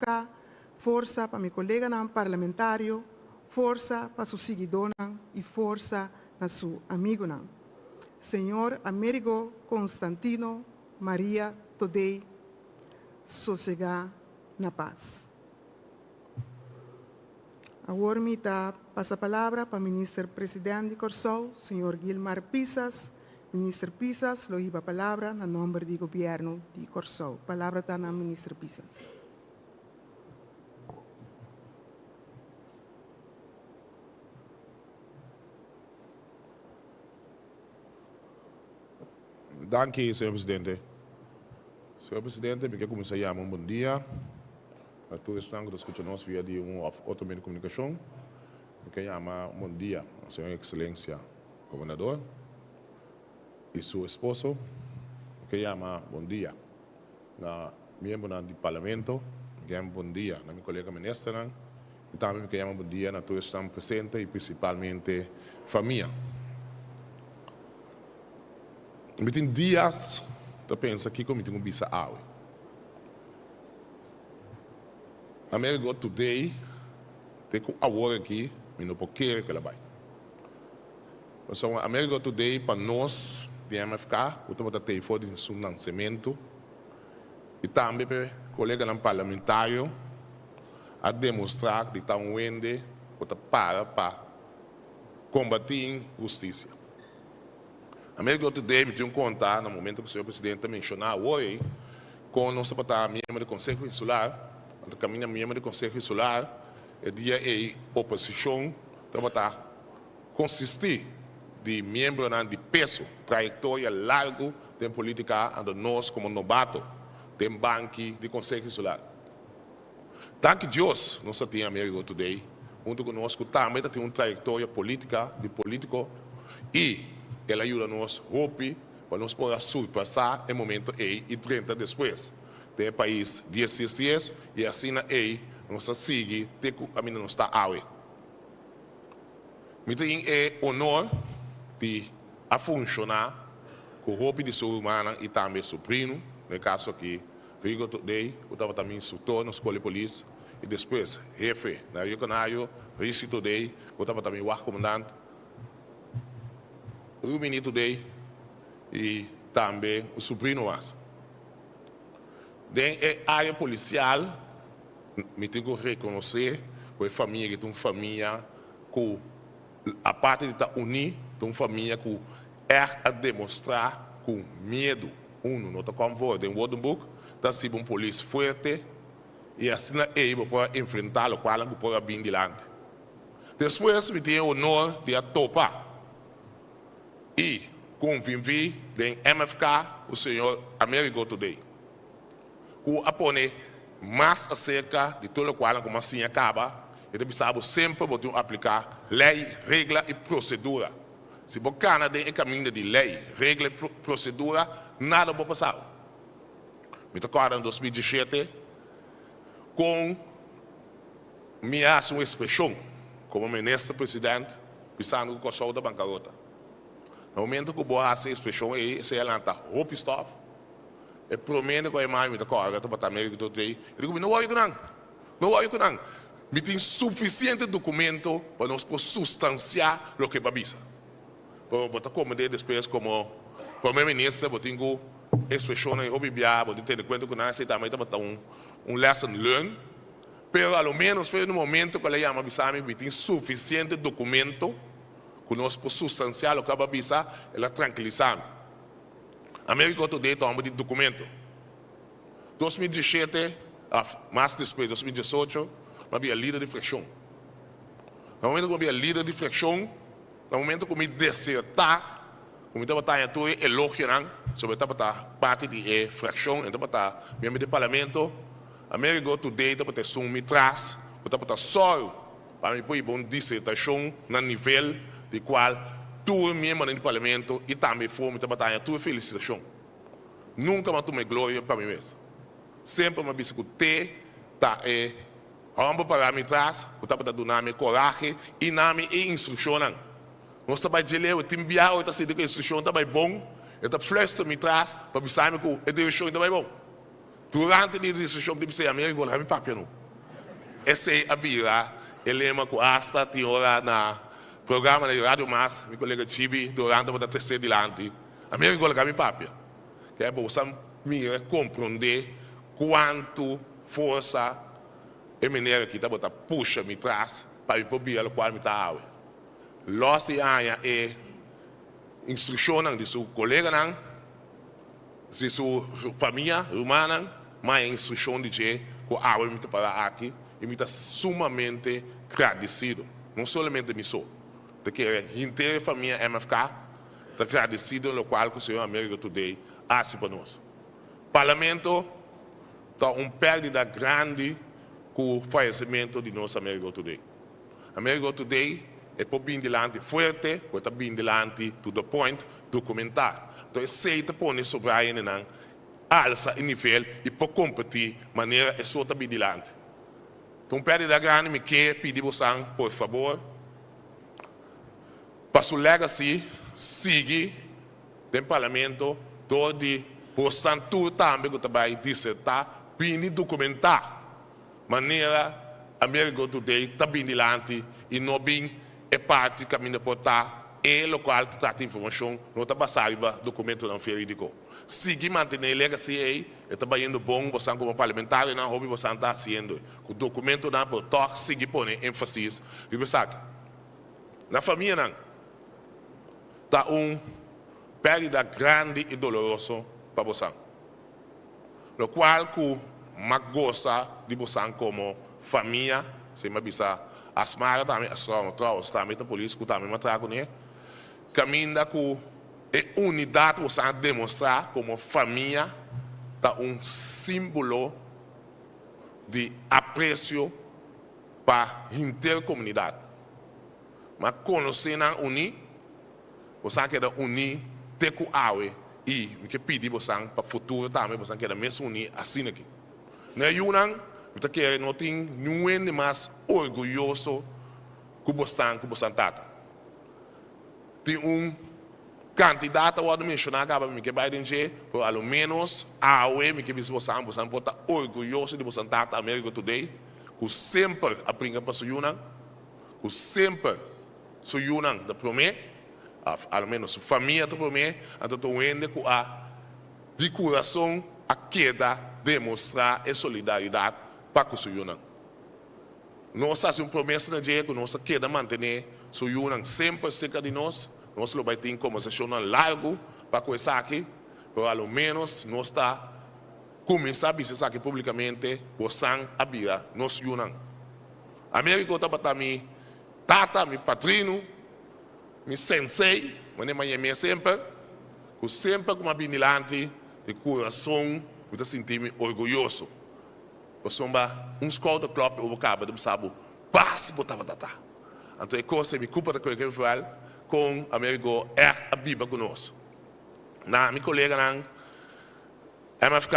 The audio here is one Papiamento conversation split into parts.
MFK, forsa pa mi koleganan parlamentario, forsa pa su siguidónan i forsa na su amigunan. Señor Amerigo Constantino Maria Thodey sosegá na pas. Awor mi ta pasa palabra pa Minister President di Kòrsou, señor Gilmar Pisas. Minister Pisas lo hiba palabra na nòmber di Gobièrnu di Kòrsou. Palabra ta na Minister Pisas. Danki, señor Presidente. Señor Presidente, mi ke kuminsá yama un bon dia na tur esnan ku ta skucha nos via di un òf otro medio di komunikashon. Mi ke yama un bon dia na señor Ekselensia Gobernador i su esposo. Mi ke yama bon dia na miembronan di Parlamento. Mi ke yama bon dia na mi kolega ministernan i tambe mi ke yama bon dia na tur esnan presente i prinsipalmente famia. Mi tin dias ta pensa kiko mi tin ku bisa awe. Amerigo Today te ku awor aki mi no por kere ku el a bai. Pasobra Amerigo Today pa nos di MFK ku tabata tei for di su nansementu i tambe pa e koleganan parlamentario a demostrá di ta un hende ku ta para pa kombatí inhustisia. Amerigo Today mi tin un konta na momento ku señor presidente a menshoná awor ei kon nos tabata miembro di Konseho Insular, anto kaminda miembro di Konseho Insular e dia ei oposishon tabata konsistí di miembronan di peso, trayektoria largu den politika anto nos komo nobato den banki di Konseho Insular. Danki Dios nos ta tin Amerigo Today hunto ku nos ku tambe ta tin un trayektoria politika di politiko i el a yuda nos hopi pa nos por a surpasá e momento ei i drenta despues den e pais dies dies dies i asina ei nos ta sigui te ku kaminda nos ta awe. Mi tin e honor di a funshoná ku hopi di su rumannan i tambe su prinu, den e kaso aki Rigo Todey, ku tabata mi instruktor na skol di polis i despues hefe na Rio Canario, Risi Todey, ku tabata mi wachkomandant, Rumini Todey i tambe un subrino mas. Den e área polisial mi tin ku rekonosé ku e famia aki ta un famia ku aparte di ta uní, ta un famia ku ègt a demostrá ku miedu unu no ta kòm for den woordenboek, ta siba un polis fuerte i asina ei bo por a enfrentá lokualnan ku por a bin dilanti. Despues mi tin e honor di a topa i konvinví den MFK ku señor Amerigo Today, ku a pone mas aserka di tur lokualnan ku mi a siña kaba. E ta bisa bo semper bo tin apliká lei, regla i prosedura. Si bo kana den e kaminda di lei, regla i prosedura, nada bo pasa bo. Mi ta kòrda na 2017 kon mi a hasi un ekspreshon komo minister president bisando ku Kòrsou ta bankarota. Na momento ku bo hasi e ekspreshon ei, esei a lanta hopi stòf. E promé ku a yama mi ta kòrda tabata Americo Totey. E di ku mi, No wòri ku nan, no wòri ku nan. Mi tin sufisiente dokumento pa nos por sustansiá loke bo a bisa. Pero bo ta komprendé despues komo promé minister bo tin ku ekspreshonnan i hopi biaha bo tin tene kuenta ku nan. Esei tambe tabata un lesson learned. Pero a lo ménos for di momento ku el a yama bisa mi, mi tin sufisiente dokumento ku nos por sustansiá loke bo a bisa, el a trankilisá mi. Americo Today ta homber di documento. 2017 of mas despues 2018 mi a bira lider di fraccion. Na momento cu mi a bira lider di fraccion, na momento cu mi deserta cu mi tabata haña tur e elogionan sobre tabata parti di e fraccion, e tabata miembro di parlamento, Amerigo Today tabata esun mi tras cu tabata sòru pa mi por hiba un disertashon na nivel di kual tur miembronan di parlamento i tambe for mi tabata haña tur felisitashon. Nunka mi a tuma e gloria pa mi mes. Semper mi a bisa ku te ta e hòmber pará mi tras ku tabata duna mi e korahe i na mi e instrukshonnan. Nos ta bai dje leu e tin biaha ora e ta sinti ku e instrukshon ta bai bon, e ta fluister mi tras pa bisa mi ku e direkshon ta bai bon. Durante di e seshon di bisei Amerigo laga mi papia no. Esei a bira e lema ku asta tin ora na programa di Radio Mas mi kolega Chibi Durante bo ta tresé dilanti. Amerigo laga mi papia. Ke bo sa mira komprondé kuantu forsa e meneer aki tabata pusha mi tras pa mi por bira lokual mi ta awe. Lòs di haña e instrukshonnan di su koleganan, di su famia, rumannan, m'a e instrukshon di dje ku awe mi ta para aki i mi ta sumamente gradisido. No solamente mi so, ta kere henter e famia MFK ta gradisido lokual ku señor Amerigo Today a hasi pa nos. Parlamento ta un pèrdida grandi ku fayesimentu di nos Amerigo Today. Amerigo Today e por bin dilanti fuerte ku e ta bin dilanti to the point dokumentá. Anto esei ta pone sobrá hendenan alsa e nivel i por kompetí manera e so ta bin dilanti. Ta un pèrdida grandi mi ke pidi bosan por fabor pa su legacy sigui den parlamento dor di bosan tur tambe ku ta bai disertá bini dokumentá Manera Amerigo Today ta bin dilanti y no bin e parti caminda por ta e locual ta trata informacion no ta basa riba documentonan veridico. Sigui mantene e legacy ey, e ta bayendo bon, bosan como parlamentarionan hopi bosan ta haciendo cu documentonan pero toch sigui pone enfasis riba esaki. Na famianan ta un perdida grandi y doloroso pa bosan. Lokual ku m'a gosa di bosan komo famia, si m'a bisa Asmara tambe, Astrono trouwens tambe ta polis ku tambe m'a traha kuné, kaminda ku e unidat bosan a demostrá komo famia ta un símbolo di apresio pa henter komunidat. M'a konosé nan uní. Bosan a keda uní te ku awe i mi ke pidi bosan pa futuro tambe bosan keda mes uní asina aki. Na e yunan mi ta kere no tin niun hende mas orguyoso ku bosnan ku bosan tata. Tin un kantidat ta wòrdu menshoná kaba mi ke bai den dje, pero a lo ménos awe mi ke bisa bosan, bosan por ta orguyoso di bosan tata Amerigo Today ku semper a bringa pa su yunan, ku semper. Su yunan ta promé, òf a lo ménos su famia ta promé, anto ta un hende ku a di kurason a keda demostrá e solidaridat pa ku su yunan. Nos a hasi un promesa na dje ku nos ta keda mantené su yunan semper serka di nos. Nos lo bai tin kombersashonnan largu pa ku esaki, pero a lo ménos nos ta kuminsá bisa esaki públikamente, Bosan a bira nos yunan. Américo tabata mi Tata, mi padrinu, mi sensei, manera mi a yam'é semper, ku semper ku mi a bini dilanti di kurason mi ta sinti mi orguyoso, pasobra un skouderklop e bo kaba ta bisa bo, Bas bo tabata ta. Anto e kos ei mi kupa ta kore kere vooral kon Amerigo ègt a biba ku nos. Na mi koleganan MFK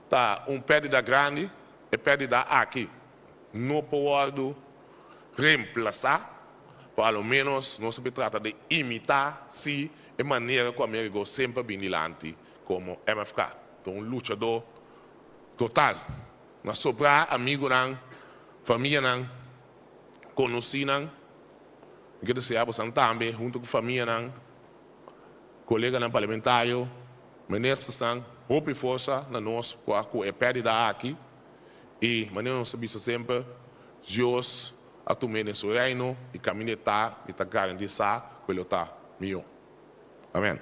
ta un pèrdida grandi, e pèrdida aki no por wòrdu remplasá, pero a lo ménos nos a trata di imitá sí e manera ku Amerigo semper a bin dilanti komo MFK. Ta un luchadó total. Na sobrá amigunan, famianan, konosínan, mi ke deseá bosan tambe huntu ku famianan, koleganan parlamentario, ministersnan, hopi forsa na nos ku e pèrdida aki. I manera nos ta bisa semper, Dios a tum'é den su Reino i kaminda e ta, mi ta garantisá ku e lo ta mihó. Amèn.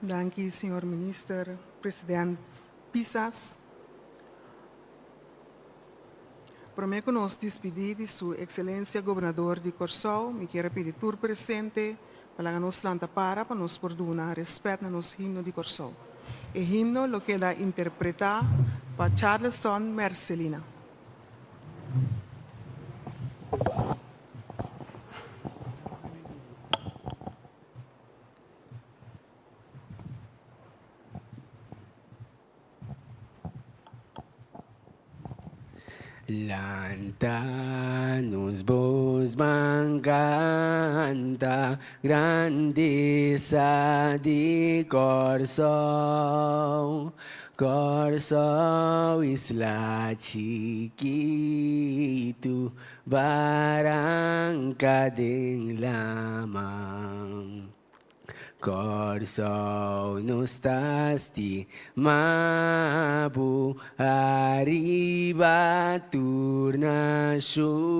Danki señor Minister President Pisas. Prome ku nos dispidí di su Ekselencia Gobernador di Kòrsou, mi kier a pidi tur presente pa laga nos lanta para pa nos por duna rèspèt na nos himno di Kòrsou. E himno lo keda interpretá pa Charleson Mercelina. Lanta nos bos ban kanta grandesa di Kòrsou. Kòrsou isla chikitu baranka den laman. Kòrsou nos ta stima bo ariba tur nashon.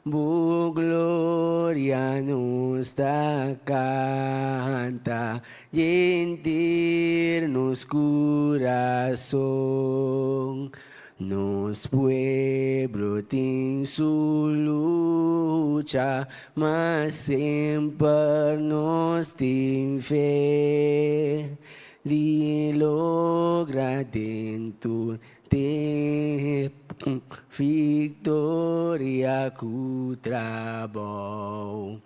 Bo gloria nos ta kanta denter nos kurason. Nos pueblo tin su lucha, ma semper nos tin fe di logra den tur tempu victoria cu trabou.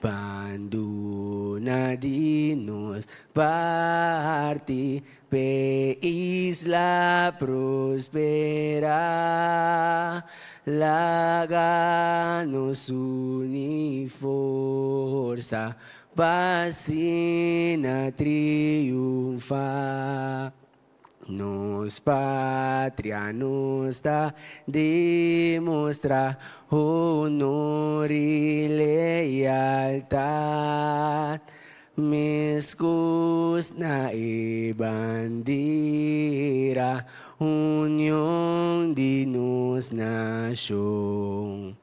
Banduna di nos parti p'e isla prospera. Laga nos uni forsa pa asina triunfa. Nos patria nos ta demostra honor i lealtad, meskos na e bandera, union di nos nashon.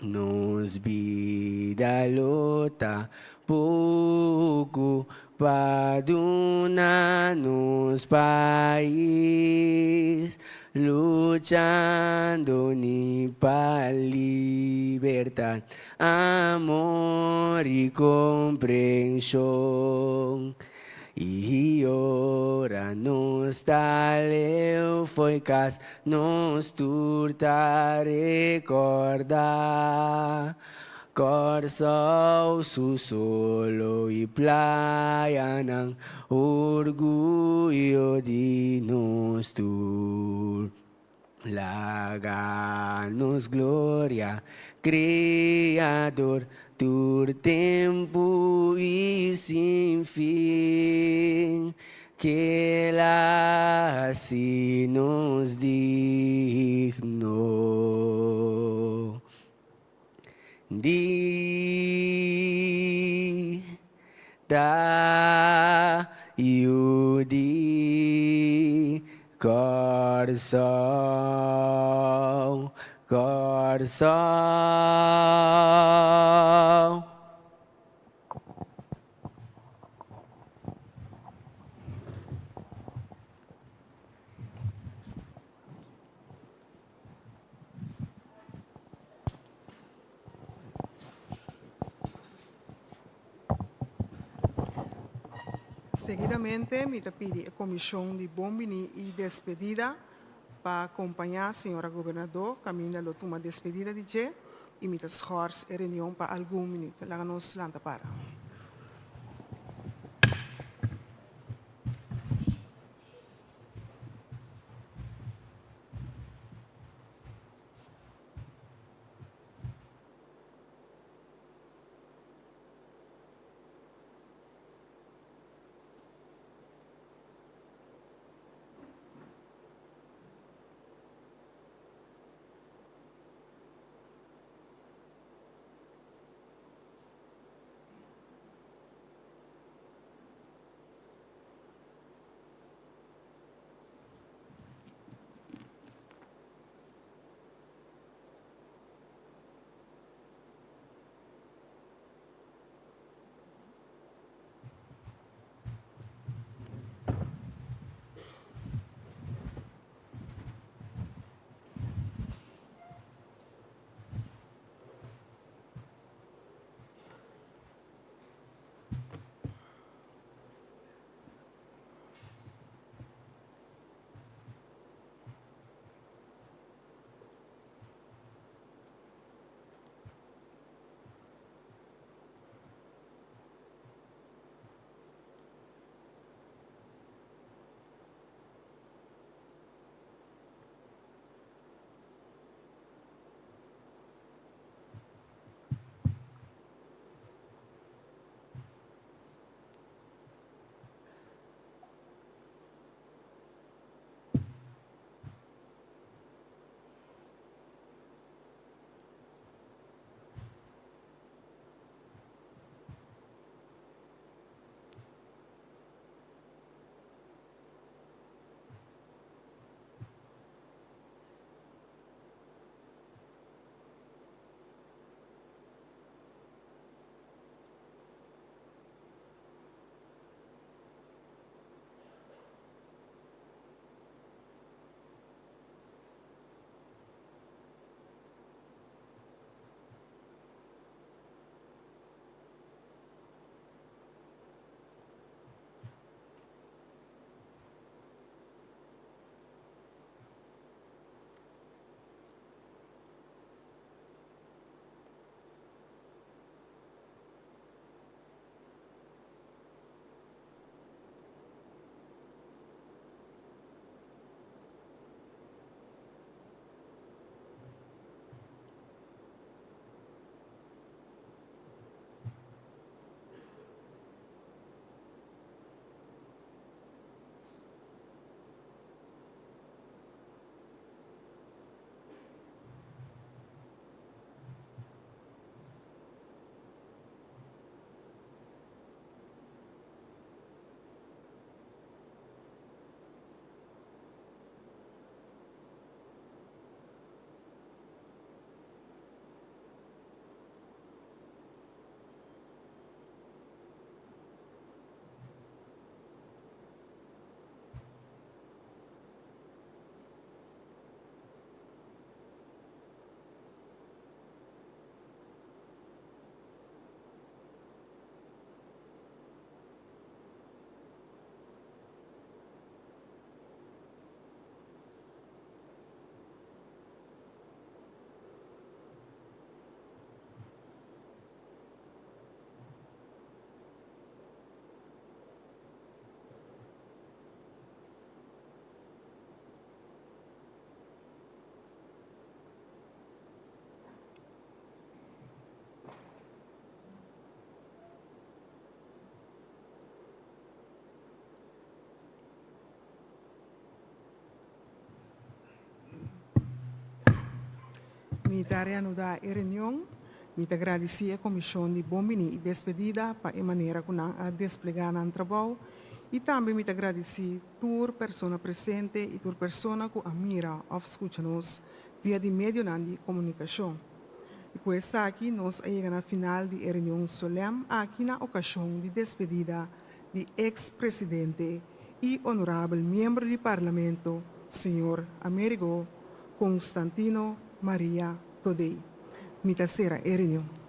Nos bida lo ta poco pa duna nos pais, luchando ni pa libertad, amor y comprension. I ora nos ta leu fo'i kas, nos tur ta rekordá Kòrsou su solo i playanan, orguyo di nos tur. Laga nos gloria Creador tur tempu i sin fin, K'el a hasi nos digno di ta yu di Kòrsou, Kòrsou. Seguidamente mi ta pidi e Komishon di Bon Bini i Despedida pa kompañá señora Gobernadó kaminda lo tuma despedida di dje i mi ta schors e reunion pa algun minuut. Laga nos lanta para. Mi ta reanudá e reunion. Mi ta gradisí e komishon di Bon Biní i Despedida pa e manera ku nan a desplegá nan trabou i tambe mi ta gradisí tur persona presente i tur persona ku a mira òf skucha nos via di medionan di komunikashon. I ku esaki nos a yega na final di e reunion solèm aki na okashon di despedida di eks presidente i onorabel miembro di Parlamento señor Amerigo Constantino Maria Thodé. Mi ta sera e reunion.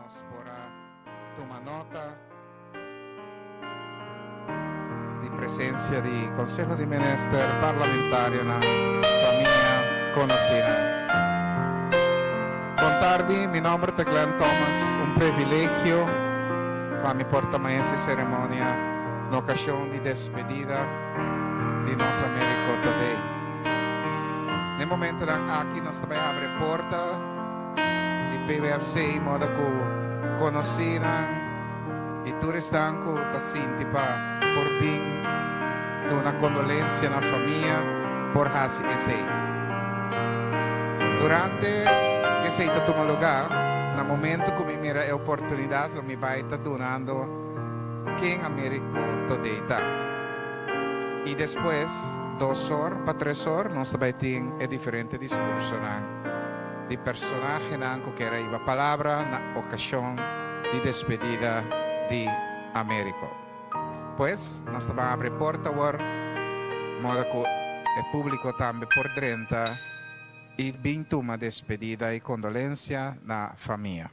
Nos por a tuma nota di presencia di Conseho di Minister, parlamentarionan, famia, conocinan. Bon tardi, mi nomber ta Glenn Thomas. Un privilegio pa mi por ta maestro di ceremonia na ocasion di despedida di nos Americo Thodé. Na e momentonan aki nos ta bay habri porta di PWFC moda cu conocinan y tur esnan cu ta sinti pa por bin duna condolencia na famia por haci esey. Durante esey ta tuma lugar, na momento cu mi mira e oportunidad lo mi bay ta dunando ken Americo Thodé ta. Y despues, dos or pa tres or, nos ta bay tin e diferente discursonan di personahenan cu kier a hiba palabra na ocasion di despedida di Americo. Pues, nos ta ban abri porta awor, moda cu e publico tambe por drenta y bin tuma despedida y condolencia na famia.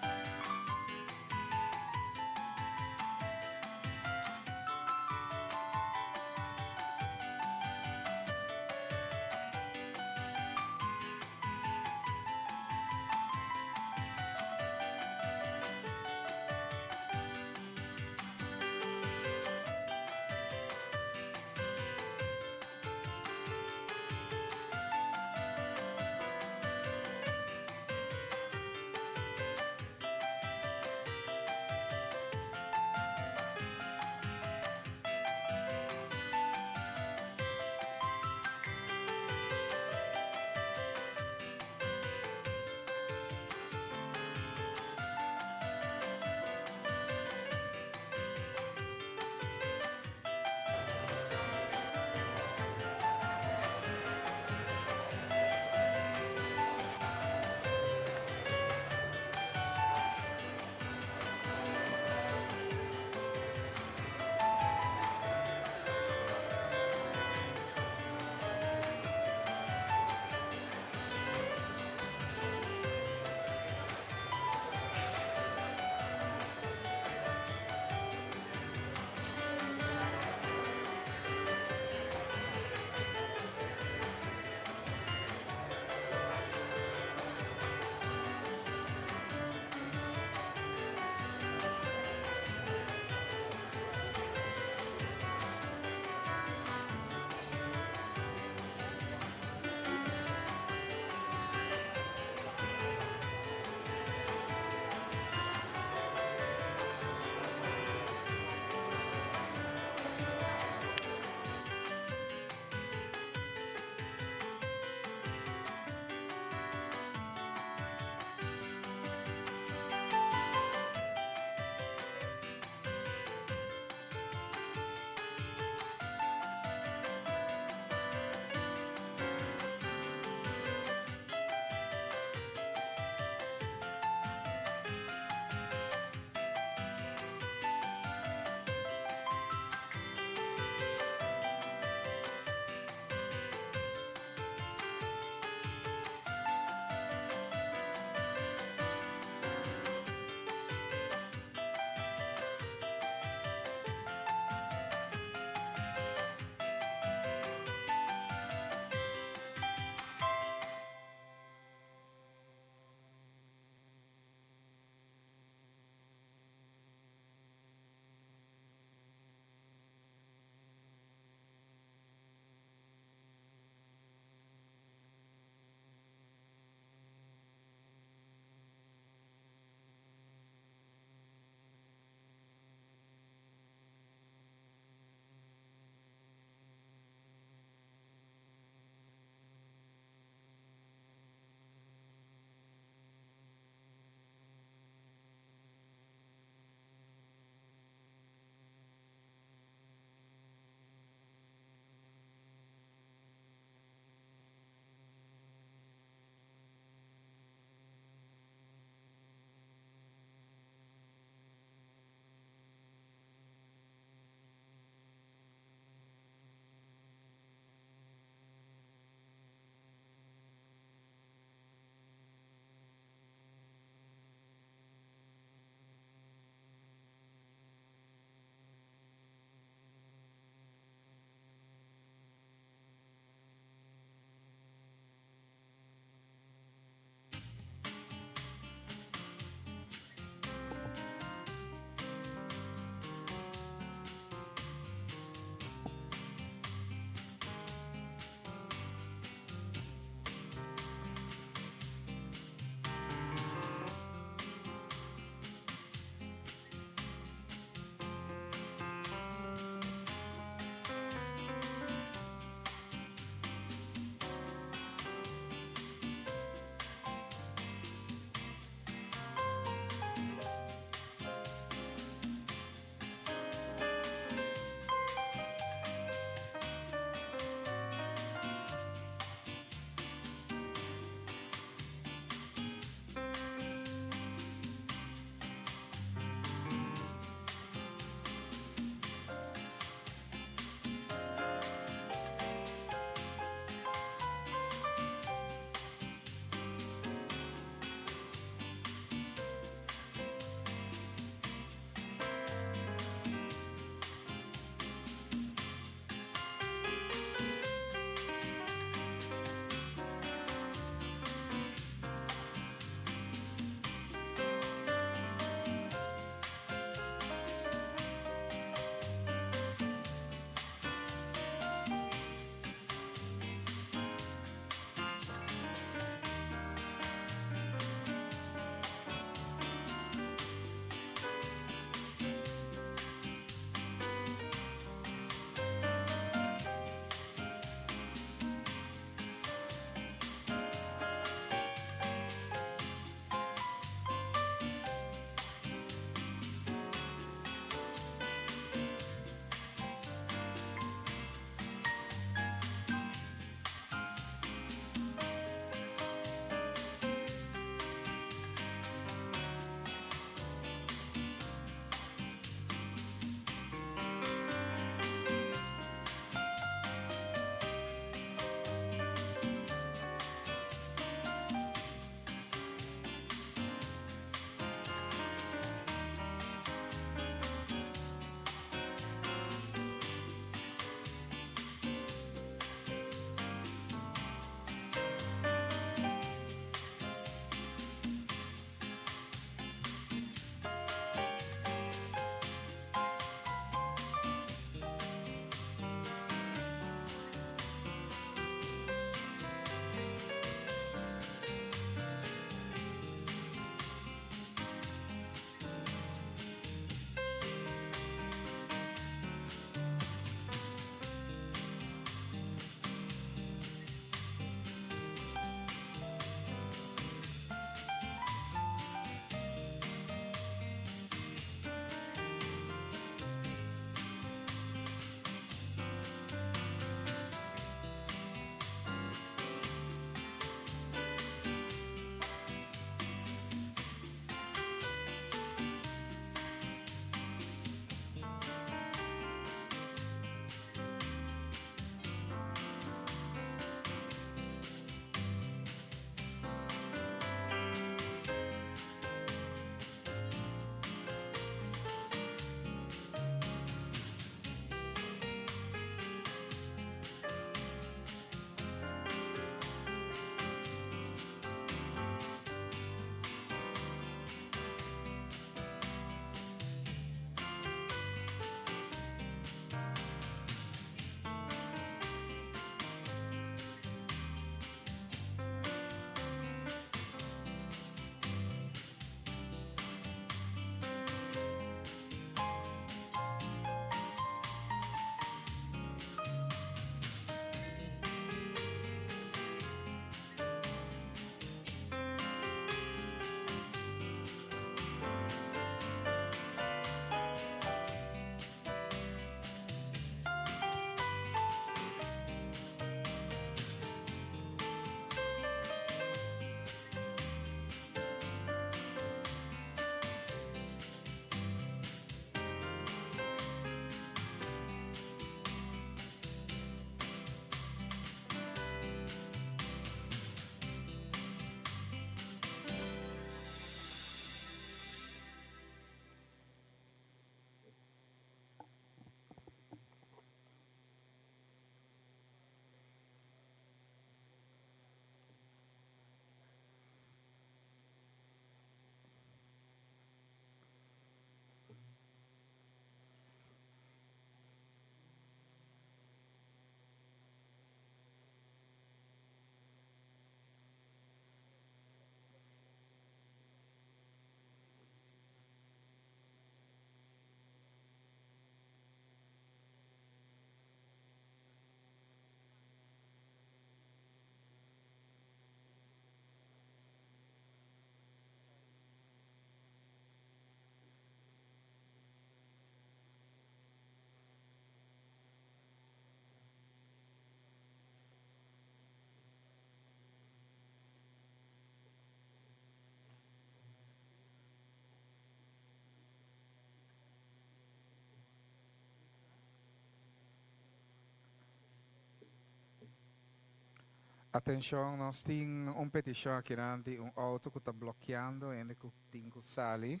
Atenshon, nos tin un petishon akinan di un outo ku ta blokeando hende ku tin ku sali.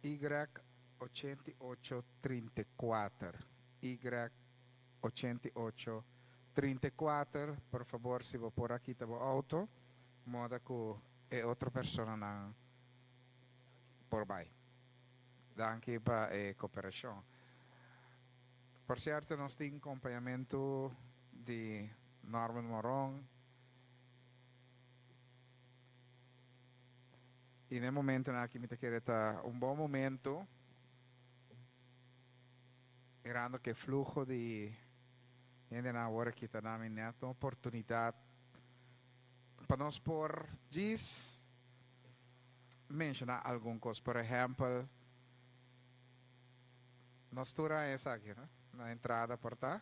Y 88 34. Y 88 34. Por fabor, si bo por a kita bo outo, moda ku e otro personanan por bai. Danki pa e koperashon. Por sierto, nos tin kompañamentu di Norman Moron. I na e momentonan aki mi ta kere ta un bon momento, mirando ku e fluho di hendenan awor aki ta na mi nèt un oportunidat pa nos por djis menshoná algun kos. Por ehèmpel, nos tur a haña esaki, no? Na entrada por ta.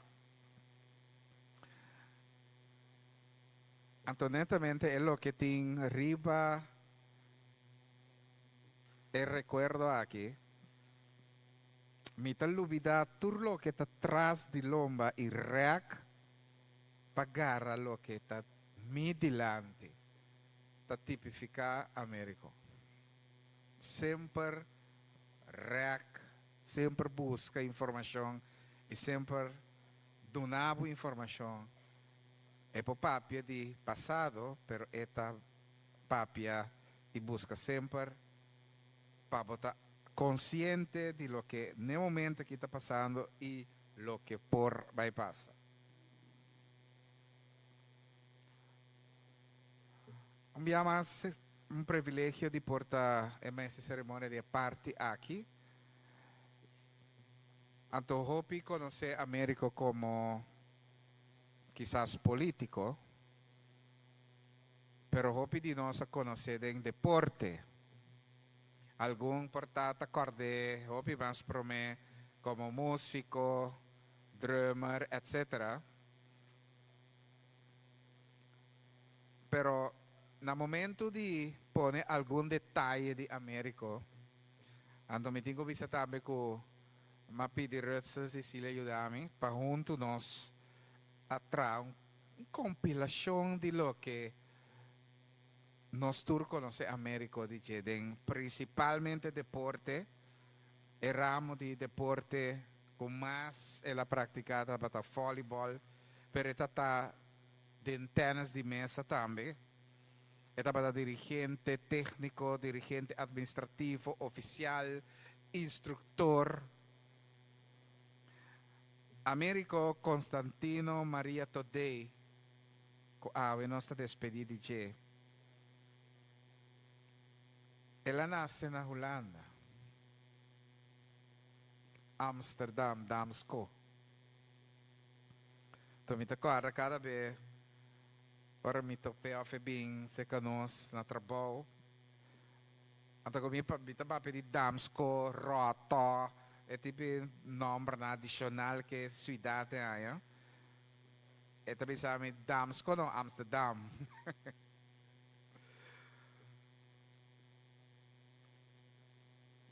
Anto netamente e loke tin riba e rekuerdo aki, mi ta lubidá tur loke ta tras di lomba i rèk pa gara loke ta mi dilanti, ta tipifiká Américo. Semper rèk, semper buska informashon i semper duna bo informashon. E por papia di pasado, pero e ta papia i buska semper pa bo ta konsiente di loke n'e momento aki ta pasando i loke por bai pasa. Un bia mas un privilegio di por ta e mes e seremonia di e parti aki. Anto hopi konosé Américo komo kisas polítiko, pero hopi di nos a konosé den deporte. Algun por ta ta kòrd'é hopi mas promé komo músiko, drummer, etcetera. Pero na momento di pone algun detaye di Américo, anto mi tin ku bisa tambe ku m'a pidi Rutsel Cecilia yuda mi pa huntu nos a traha un kompilashon di loke nos tur konosé Américo di dje den prinsipalmente deporte. E ramo di deporte ku mas el a praktiká tabata vòlibòl, pero e ta ta den tènis di mesa tambe. E tabata dirigente tékniko, dirigente atministrativo, ofisial, instruktor. Américo Constantino Maria Thodé, ku awe nos ta despedí di dje. El a nase na Hulanda, Amsterdam, Damsko. Anto mi ta kòrda kada be ora mi top'é òf e bin serka nos na trabou. Anto ku mi mi ta papia di Damsko, Roto, e tipo di nòmbernan adishonal ku e siudat tin haña. E ta bisa mi Damsko no, Amsterdam.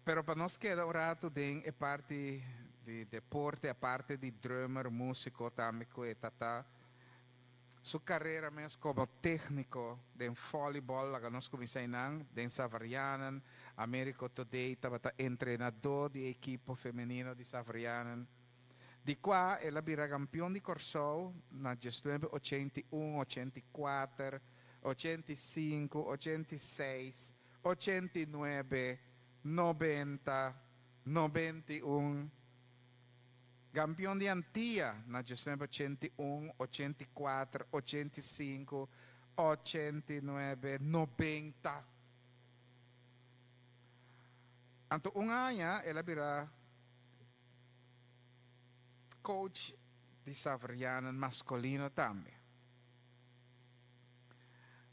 Pero pa nos keda un ratu den e parti di deporte, aparte di drummer, músiko tambe ku e ta ta, su karera mes komo tékniko den vòlibòl laga nos kuminsá einan den Savarianen. Américo Thodé tabata entrenadó di e ekipo femenino di Savarianen, di kua el a bira kampion di Kòrsou na diesnuebe 81, 84, 85, 86, 89, 90, 91, Kampion di Antia na 1981, 84, 85, 89, 90. Anto un aña el a bira coach di Saverianen maskulino tambe.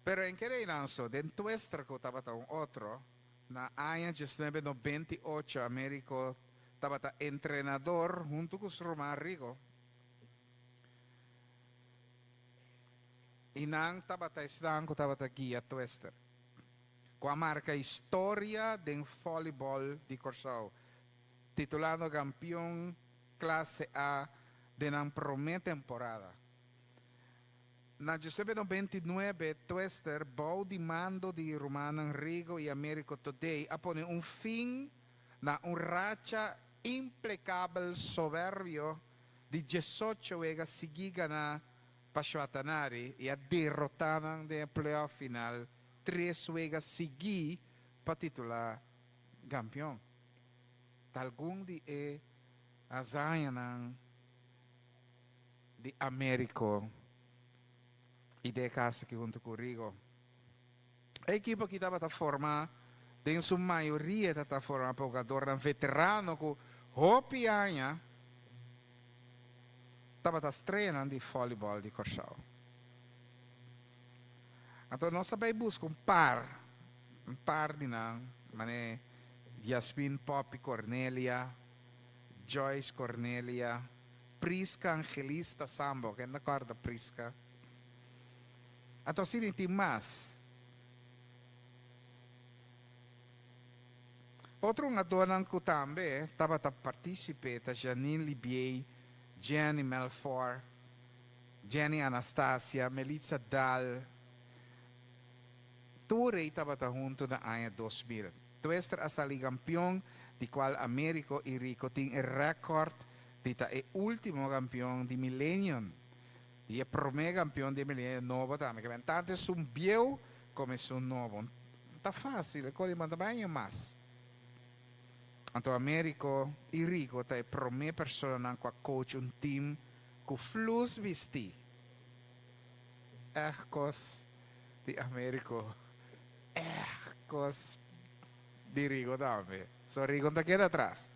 Pero en kere einan so, den tuestra ku tabata un otro, na aña 1998 Américo tabata entrenador huntu ku su ruman Rigo. I nan tabata esnan ku tabata guia Twister, ku a marka historia den vòlibòl di Kòrsou, titulando kampion klase A den nan promé temporada. Na 1999, Twister, bou di mando di rumannan Rigo i Americo Thodé, a pone un fin na un racha implekabel soberbio di diesocho wega sigui ganá pa Shuatanari i a derotá nan den e playoff final tres wega sigui pa titulá kampion. Ta algun di e hazañanan di Americo i den e kas aki huntu ku Rigo. E ekipo aki tabata forma den su mayoria ta ta forma pa hugadornan veterano ku hopi aña tabata streanan di volleyball di Kòrsou. Anto nos a bai buska un par, un par di nan, manera Yasmin Poppy Cornelia, Joyce Cornelia, Prisca Angelista Sambo, ken ta kòrda Prisca? Anto asina tin mas. Otro hungadónan ku tambe tabata partísipe ta Janine Libiey, Jenny Melfor, Jenny Anastasia, Melitza Daal. Tur ei tabata huntu na aña 2000. Twister a sali kampion, di kual Americo i Rico tin e rèkòrt di ta e último kampion di Millennium. I e promé kampion di e milenio nobo tambe. Ke men tantu esun bieu komo esun nobo. Ta fásil, e kos di manda bai aña mas. Anto Américo i Rico ta e promé personanan ku a coach un team ku flus bistí. Ègt kos di Américo, ègt kos di Rico tambe. So Rico no ta keda atras.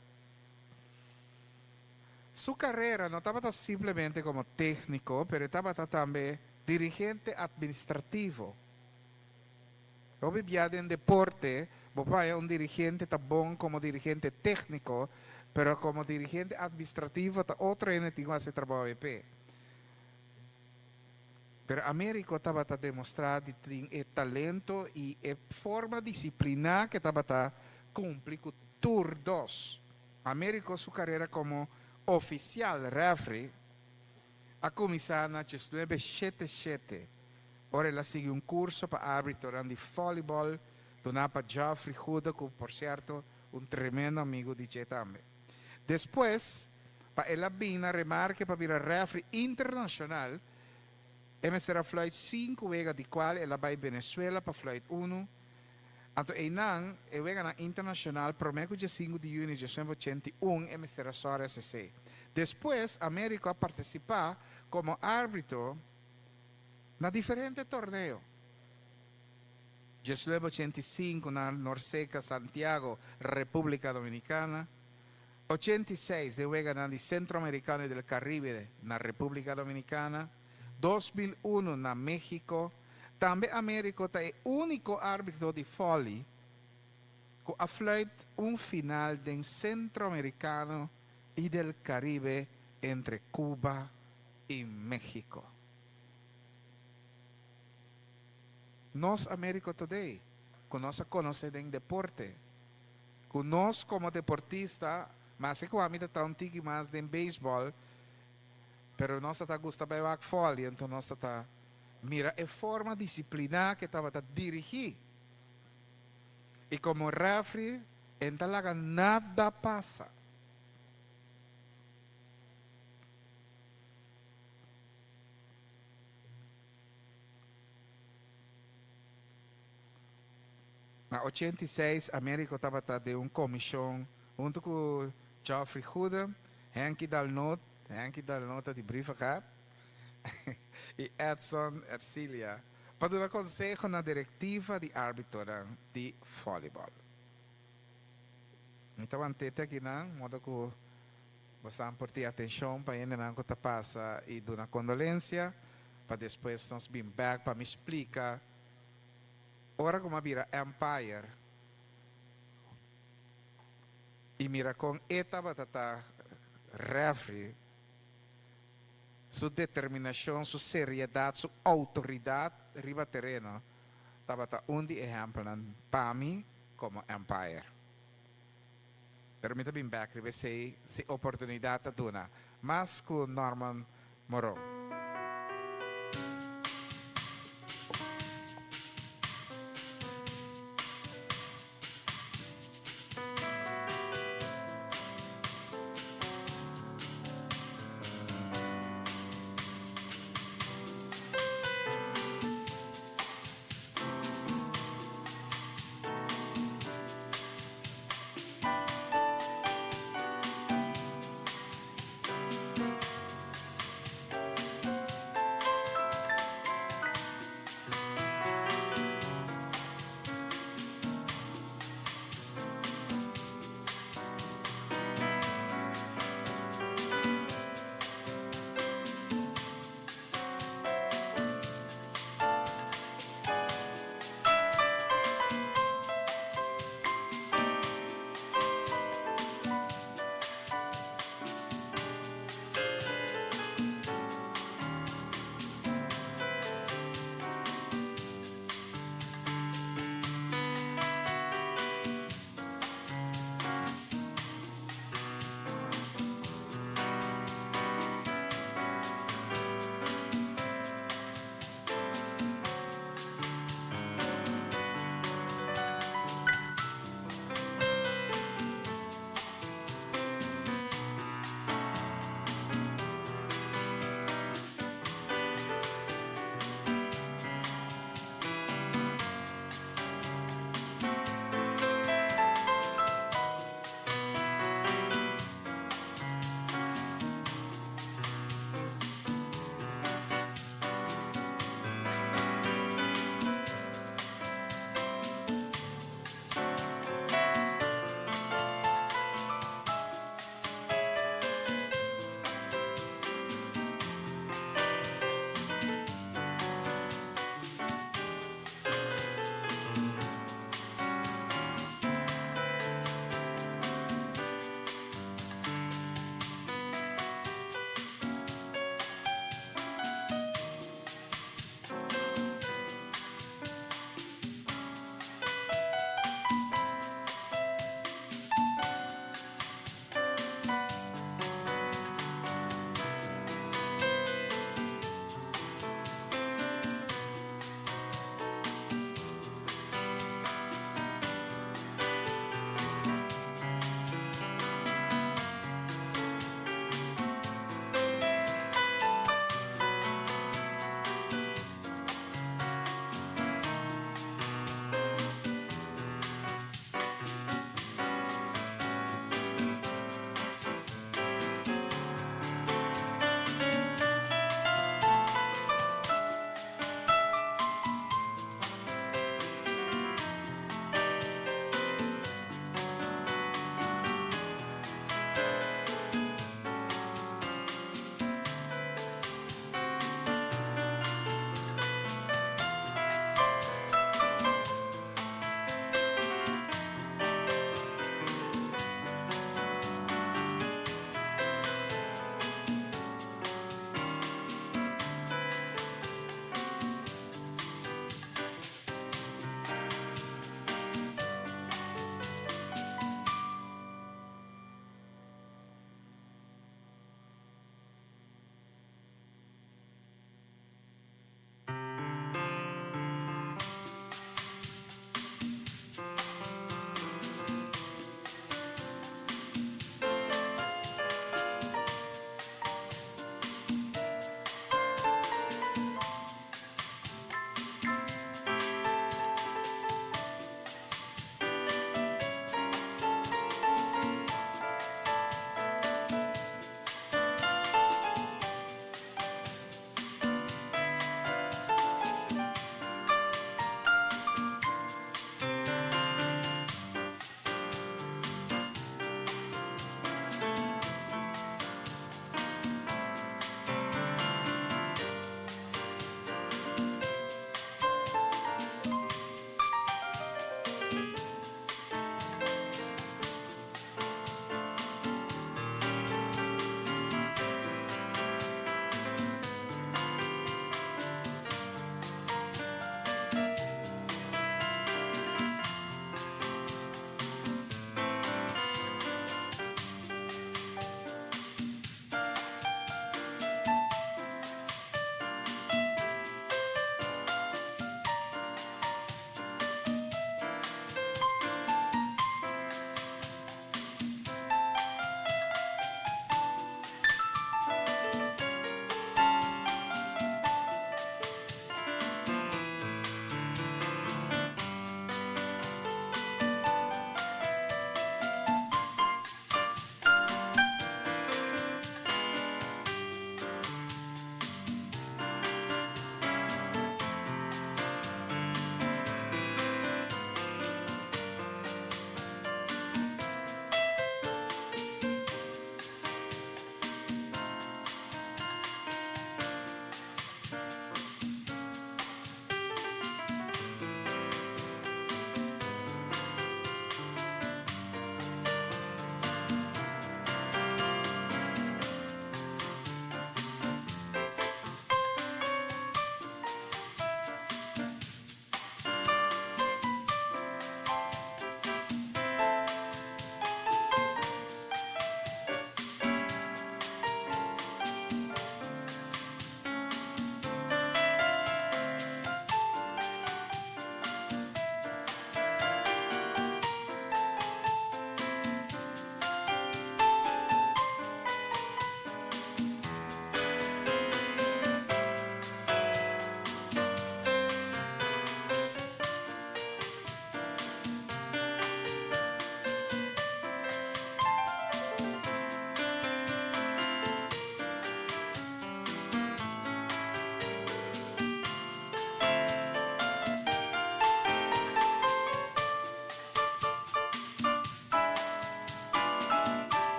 Su carera no tabata simplemente como tecnico, pero e tabata tambe dirigente administrativo. Hopi bia den deporte, bo por haya un dirigente ta bon como dirigente tecnico, pero como dirigente administrativo ta otro hende tin cu haci e trabao ei p'e. Pero Americo tabata demostra di tin e talento y e forma disciplina cu e tabata cumpli cu tur dos. Americo su carera como oficial referee a cuminsa na diesnuebe shete shete, ora el a sigui un curso pa arbitronan di volleyball duna pa Geoffrey Goede cu por cierto un tremendo amigo di dje tambe. Despues pa el a bin na remarke pa bira referee internacional e mester a fluit cinco wega di cual el a bay Venezuela pa fluit uno. Anto einan, e weganan internashonal promé ku diesinku di yüni 1981 e mester a sòru SC. Despues, Américo a partisipá komo árbitro na diferente torneo. 1985 na Norseca, Santiago, Repúblika Dominikana, 86 den weganan di Centroamericano y del Caribe na Repúblika Dominikana, 2001 na México. Tambe Americo ta e unico arbitro di volley cu a fluit un final den Centroamericano y del Caribe entre Cuba y Mexico. Nos Americo Today, cu nos a conoce den deporte, cu nos como deportista, maske cu ami ta ta un tiki mas den baseball, pero nos ta ta gusta bay wak volley, enton nos ta ta Mira e forma disipliná ku e tabata dirigí. I komo rèfri e no ta laga nada pasa. Na 86 Americo tabata den un komishon huntu ku Geoffrey Goede, Henky Dalnoot, Henky Dalnoot ta di Brievengat, i Edson Ercilia pa duna konseho na direktiva di árbitonan di vòlibòl. Mi ta want'é te akinan, modo ku bosan por tin atenshon pa hendenan ku ta pasa i duna kondolensia, pa despues nos bin bèk pa mi splika ora ku mi a bira umpire i mira kon e tabata ta rèfri. Su determinashon, su seriedat, su outoridat riba tereno tabata un di ehèmpelnan pa mi komo umpire. Pero mi ta bin bèk riba esei si oportunidat ta duna, mas ku Norman Moreau.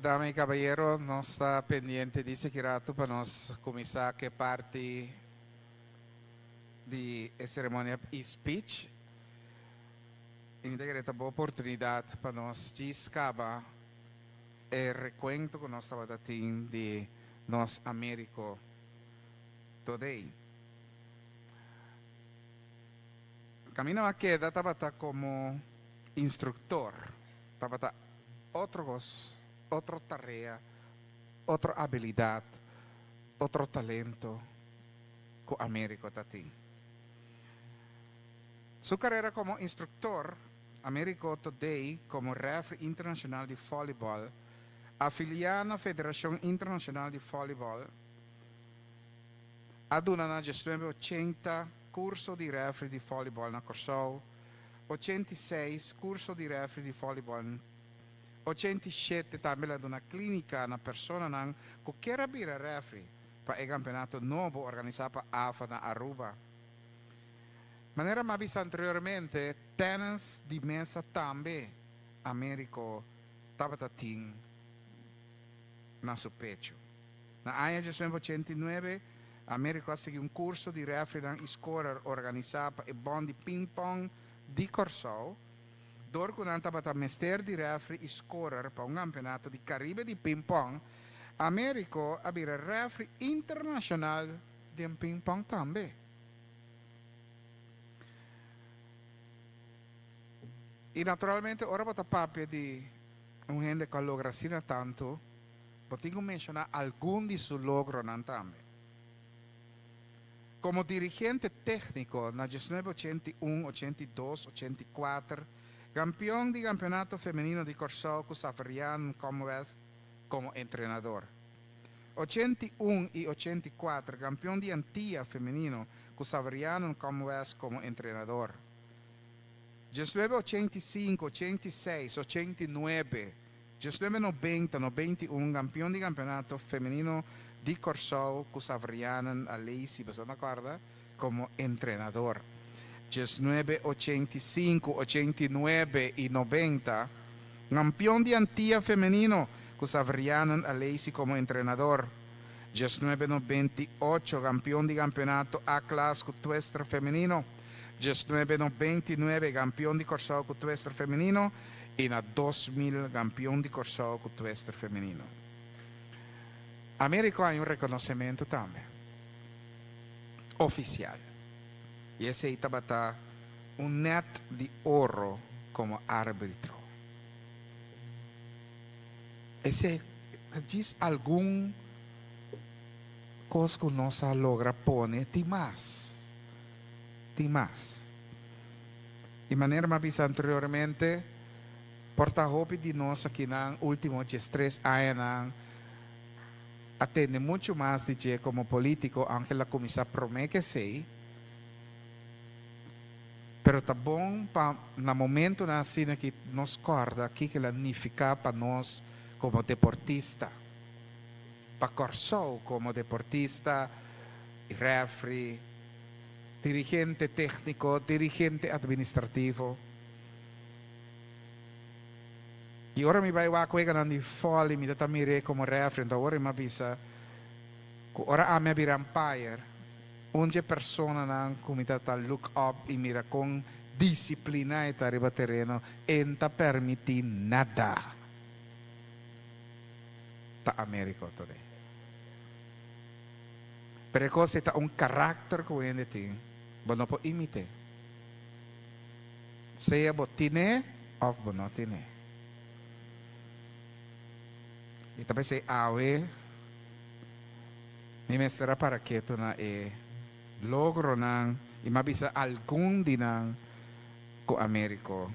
Dama i kabayero, nos ta pendiente di seki ratu pa nos kuminsá ku e parti di e seremonia i speech. I mi ta kere ta bo oportunidat pa nos djis kaba e rekuento ku nos tabata tin di nos Americo Today. Kaminda a keda tabata komo instruktor, tabata otro kos, otro tarea, otro abilidat, otro talento ku Americo ta tin. Su karera komo instruktor, Americo Todey komo rèfri internashonal di vòlibòl, afiliá na Federashon Internashonal di Vòlibòl, a duna na diesnuebe ochenta kurso di rèfri di vòlibòl na Kòrsou, 86 kurso di rèfri di vòlibòl, 87 tambe el a duna klínika na personanan ku kier a bira rèfri pa e kampeonato nobo organisá pa afa na Aruba. Manera m'a bisa anteriormente, tènis di mesa tambe Americo tabata tin na su pechu. Na aña 1989, Americo a sigui un kurso di rèfrinan i skorer organisá pa e bònt di ping-pong di Kòrsou, dor ku nan tabata mester di rèfri i skorer pa un kampeonato di Karibe di ping-pong. Americo a bira rèfri internashonal den ping-pong tambe. I naturalmente ora bo ta papia di un hende ku a logra asina tantu, bo tin ku menshoná algun di su logronan tambe. Komo dirigente tékniko na 1981, 82, 84, kampion di kampeonato femenino di Kòrsou ku Saverian Comwest komo entrenador. 81 i 84, kampion di Antia femenino ku Saverianon Comwest komo entrenador. 1985, 86, 89, 1990, 91, kampion di kampeonato femenino di Kòrsou ku Saverianen Alesi, boso ta kòrda, komo entrenador. 1985, 89 i 90, kampion di Antia femenino ku Saverianen Alesi komo entrenador. 1998, kampion di kampeonato A-klas ku Twister femenino. 1999, kampion di Kòrsou ku Twister femenino i na 2000 kampion di Kòrsou ku Twister femenino. Americo a haña un rekonosementu tambe ofisial i esei tabata un nèt di oro komo árbitro. Esei ta djis algun kos ku nos a logra pone, tin mas, tin mas. Di manera mi a bisa anteriormente, por ta hopi di nos akinan ultimo diestres añanan a tende muchu mas di dje komo polítiko, aunke el a kuminsá promé ku esei. Pero ta bon pa na momentunan asina ki nos kòrda kiko el a nifiká pa nos komo deportista, pa Kòrsou komo deportista, rèfri, dirigente tékniko, dirigente administrativo. I ora mi bai wak weganan di vòli mi ta ta mir'é komo rèfri, anto awor mi a bisa ku ora ami a bira umpire, un dje personanan ku mi ta ta look up i mira kon disipliná e ta riba tereno, e n ta permití nada. Ta Americo todé. Pero e kos ei ta un karakter ku hende tin, bo no por imit'é. Sea bo tin'é òf bo no tin'é. I ta p'esei awe mi mester a para ketu na e logronan i mi a bisa algun di nan ku Americo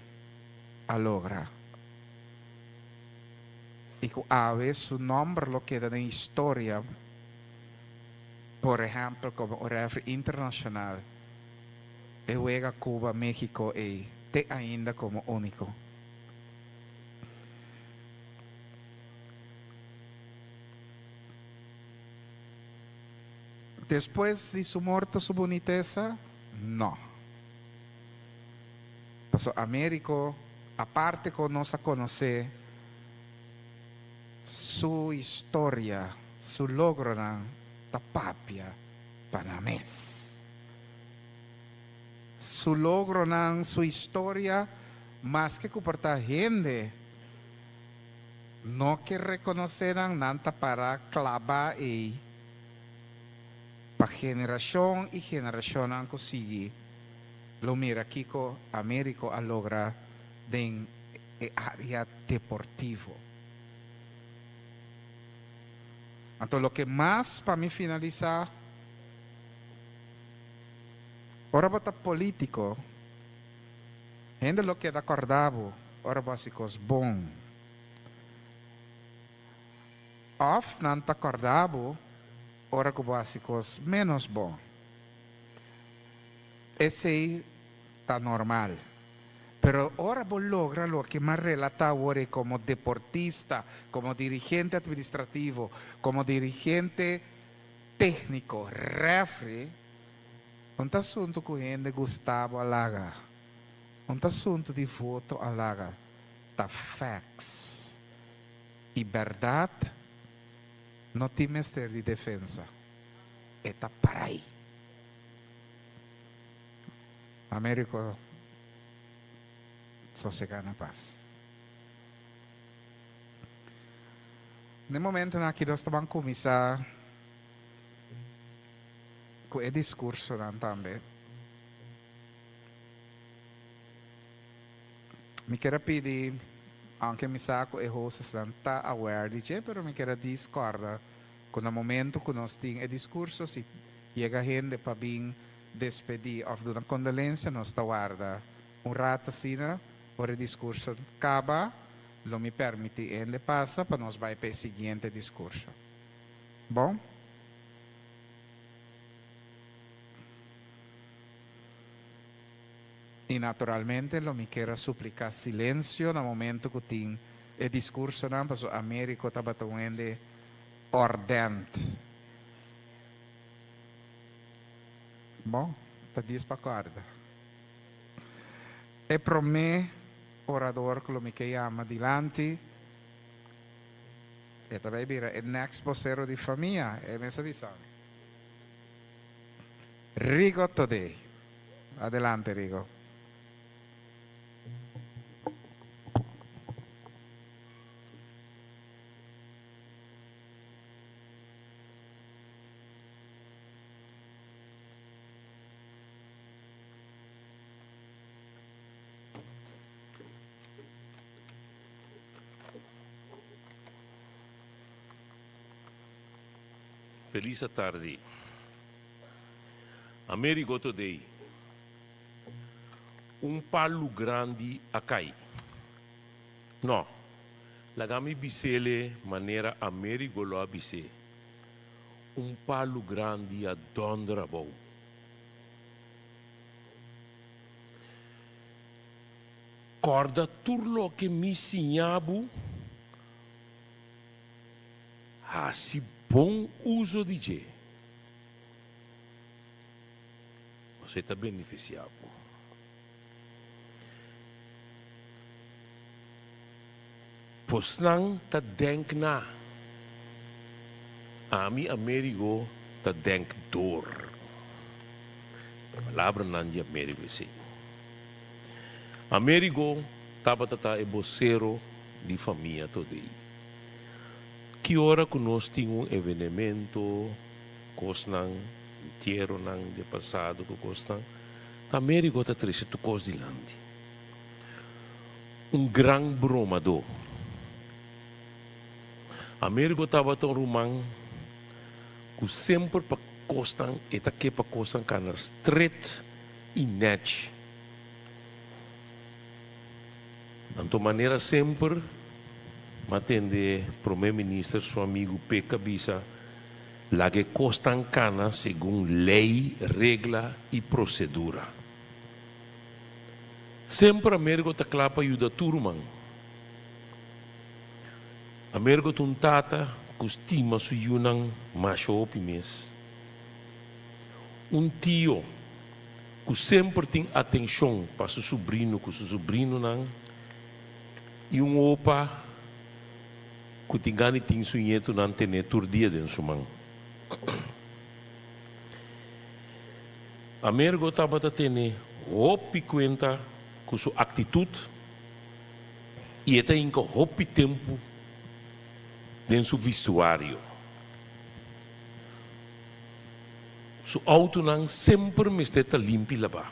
a logra i ku awe su nòmber lo keda den historia. Por ehèmpel komo un rèfri internashonal e wega Cuba Mexico ei te ainda komo úniko. Despues di su morto su bunitesa? No. Paso Americo, aparte ku nos a konosé. Su historia, su logronan ta papia pa nan mes. Su logronan, su historia, maske ku por ta hende no ke rekonosé nan, nan ta para klabá ei pa generashon i generashonnan ku sigui lo mira kiko Américo a logra den e área deportivo. Anto loke mas pa mi finalisá, ora bo ta polítiko, hende lo keda kòrda bo ora bo hasi kos bon. Òf nan ta kòrda bo ora ku bo hasi kos ménos bon. Esei ta normal. Pero ora bo logra loke m'a relatá awor ei komo deportista, komo dirigente administrativo, komo dirigente tékniko, rèfri, un ta asuntu ku hende gusta bo a laga, un ta asuntu di voto a laga, ta facts. I bèrdat no tin mester di defensa, e ta para ei. Américo sosegá na pas. Na e momentonan aki nos ta ban kuminsá ku e diskursonan tambe. Mi kier a pidi, aunke mi sa ku e hostesnan ta aware di dje, pero mi kier a dis kòrda ku na momento ku nos tin e diskurso, si yega hende pa bin despedí òf duna kondolensia, nos ta warda un rato asina, ora e diskurso kaba, lo mi permití hende pasa pa nos bai pa e siguiente diskurso. Bon? I naturalmente lo mi kier a supliká silensio na momento ku tin e diskursonan, pasobra Amériko tabata un hende òrdènt. Bon, ta dies pa kòrda. E promé orador ku lo mi ke yama dilanti, e ta bai bira e next bosero di famia, e mes a bisa mi. Rigo Todé. Adelante, Rigo. Feliz atardi. Amerigo Today. Un palu grandi a kai. No, laga mi bis'ele manera Amerigo lo a bis'é. Un palu grandi a dònder abou. Kòrda tur loke mi siña bo, hasi bon uso di dje. Pasobra e ta benefisiá bo. Bosnan ta denk na. Ami Amerigo ta denk door. Palabranan di Amerigo esei. Amerigo tabata ta e bosero di famia todei. Ki ora ku nos tin un evenemento, kosnan, entieronan di e pasado ku kosnan, ta Amerigo ta trese tur kos dilanti. Un gran bromadó. Amerigo tabata un ruman ku semper pa kosnan e ta ke pa kosnan kana stret i nèchi. Anto manera semper m'a tende Prome Minister su amigu Pek a bisa, laga e kosnan kana segun lei, regla i prosedura. Semper Amerigo ta kla pa yuda tur ruman. Amerigo ta un tata ku stima su yunan masha hopi mes. Un tio ku semper tin atenshon pa su subrino ku su subrinonan i un opa. ku tin gana di tin su ñetunan ten'é tur dia den su man. Amergo tabata tene hopi kuenta ku su aktitut i e ta hinka hopi tempu den su vistuario. Su outonan semper mester ta limpi labá.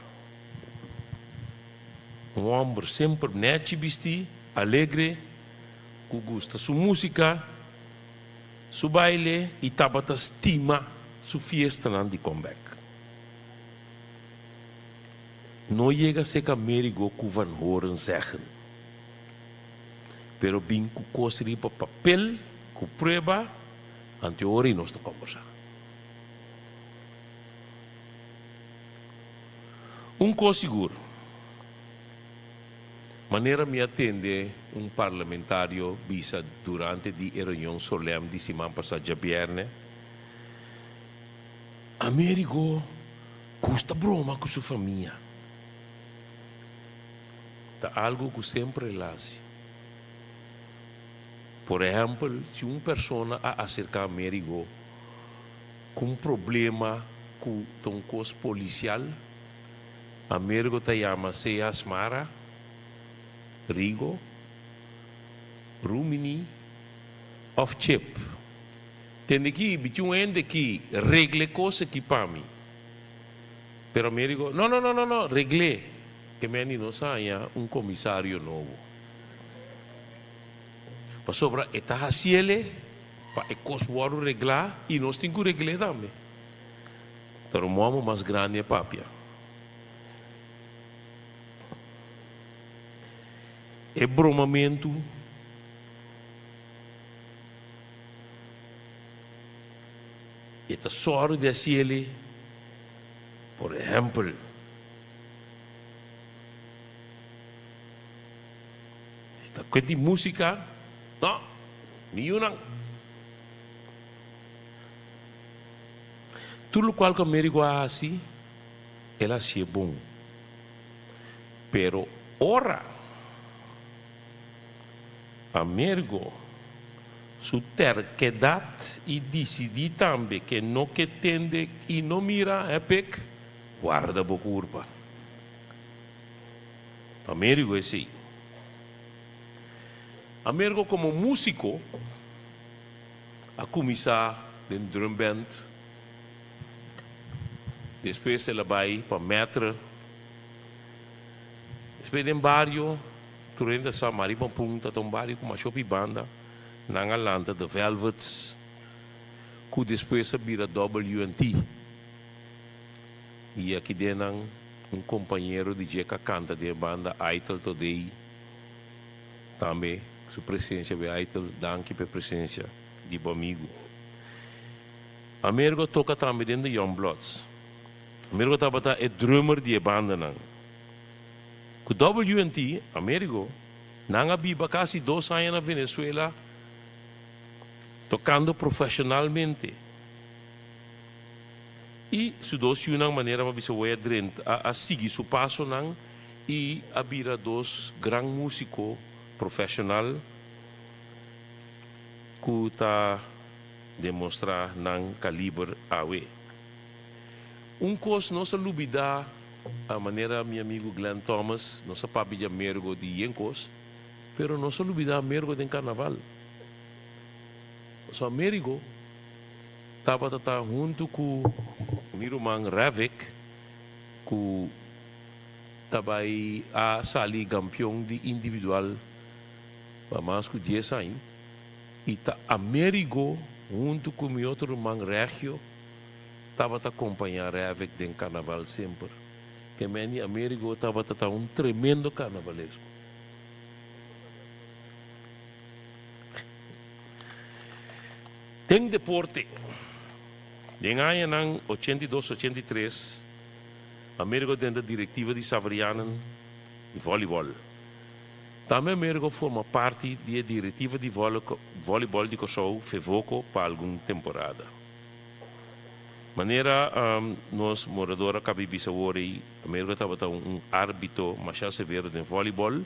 Un hòmber semper nèchi bistí, alegre, ku gusta su músika, su baile i tabata stima su fiestanan di comeback. No yega seka Amerigo ku Van Horen zeggen, pero bin ku kos riba papel ku prueba, anto e ora ei nos ta kòmbersá. Un kos sigur, manera mi a tende un parlamentario bisa durante di e reunion solèm di siman pasá djabièrnè, Amerigo gusta broma ku su famia. Ta algu ku semper el hasi. Por ehèmpel, si un persona a aserká Amerigo ku un problema ku ta un kos polisial, Amerigo ta yama sea Asmara, Rigo, Rumini òf Chip. Tende ki, bi tin un hende ki regle e kos aki pa mi. Pero Amerigo, No, no, no, no, no, regl'é, ke meni nos haña un komisario nobo. Pasobra e ta hasiel pa e kos wòrdu reglá i nos tin ku regl'é tambe. Pero momo mas grandi a papia. E bromamentu e ta sòru di hasiel, por ehèmpel, si ta kuent di músika, no, mi yunan. Tur lokual ku Amerigo a hasi, el a hasié bon. Pero ora Amerigo su terkedat i disidí tambe ke no ke tende i no mira, hè Pek, warda bo kurpa. Amerigo esei. Amerigo komo músiko a kuminsá den drumband, despues el a bai pa mètre, despues den bario, tur hende a sa Maripampun ta ta un bario ku masha hopi banda, nan a lanta The Velvets, ku despues a bira WNT. I aki den nan un kompañero di dje ka kanta den e banda Aitel Todei. Tambe su presencia be Aitel, danki p'e presencia di bo amigu. Amergo a toca tambe den The Young Bloods. Amergo tabata e drummer di e bandanan. Cu WNT, Amerigo, nan a biba casi dos aña na Venezuela tocando profesionalmente. Y su dos yunan manera pa bisa wea drenta a sigui su pasonan y a bira dos gran musico profesional cu ta demostra nan caliber awe. Un cos nos a lubida, a manera mi amigo Glenn Thomas, nos a papia di Amergo di yen cos, pero nos a lubida Amergo den carnaval. Pasobra Amerigo tabata ta hunto cu mi ruman Ravik cu ta bai a sali gampion di individual pa mas ku dies aña i ta Amerigo huntu ku mi otro ruman Regio tabata kompañá Revik den karnaval semper. Ke meni Amerigo tabata ta un tremendo karnavalesko. Den deporte, den añanan 82, 83, Amerigo den ta direktiva di Saverianen di vòlibòl. Tambe Amerigo forma parti di e direktiva di vòlibòl di Kòrsou, Fevoko, pa algun temporada. Manera nos morador a kabi bisa awor ei, Amerigo tabata un árbitro masha severo den vòlibòl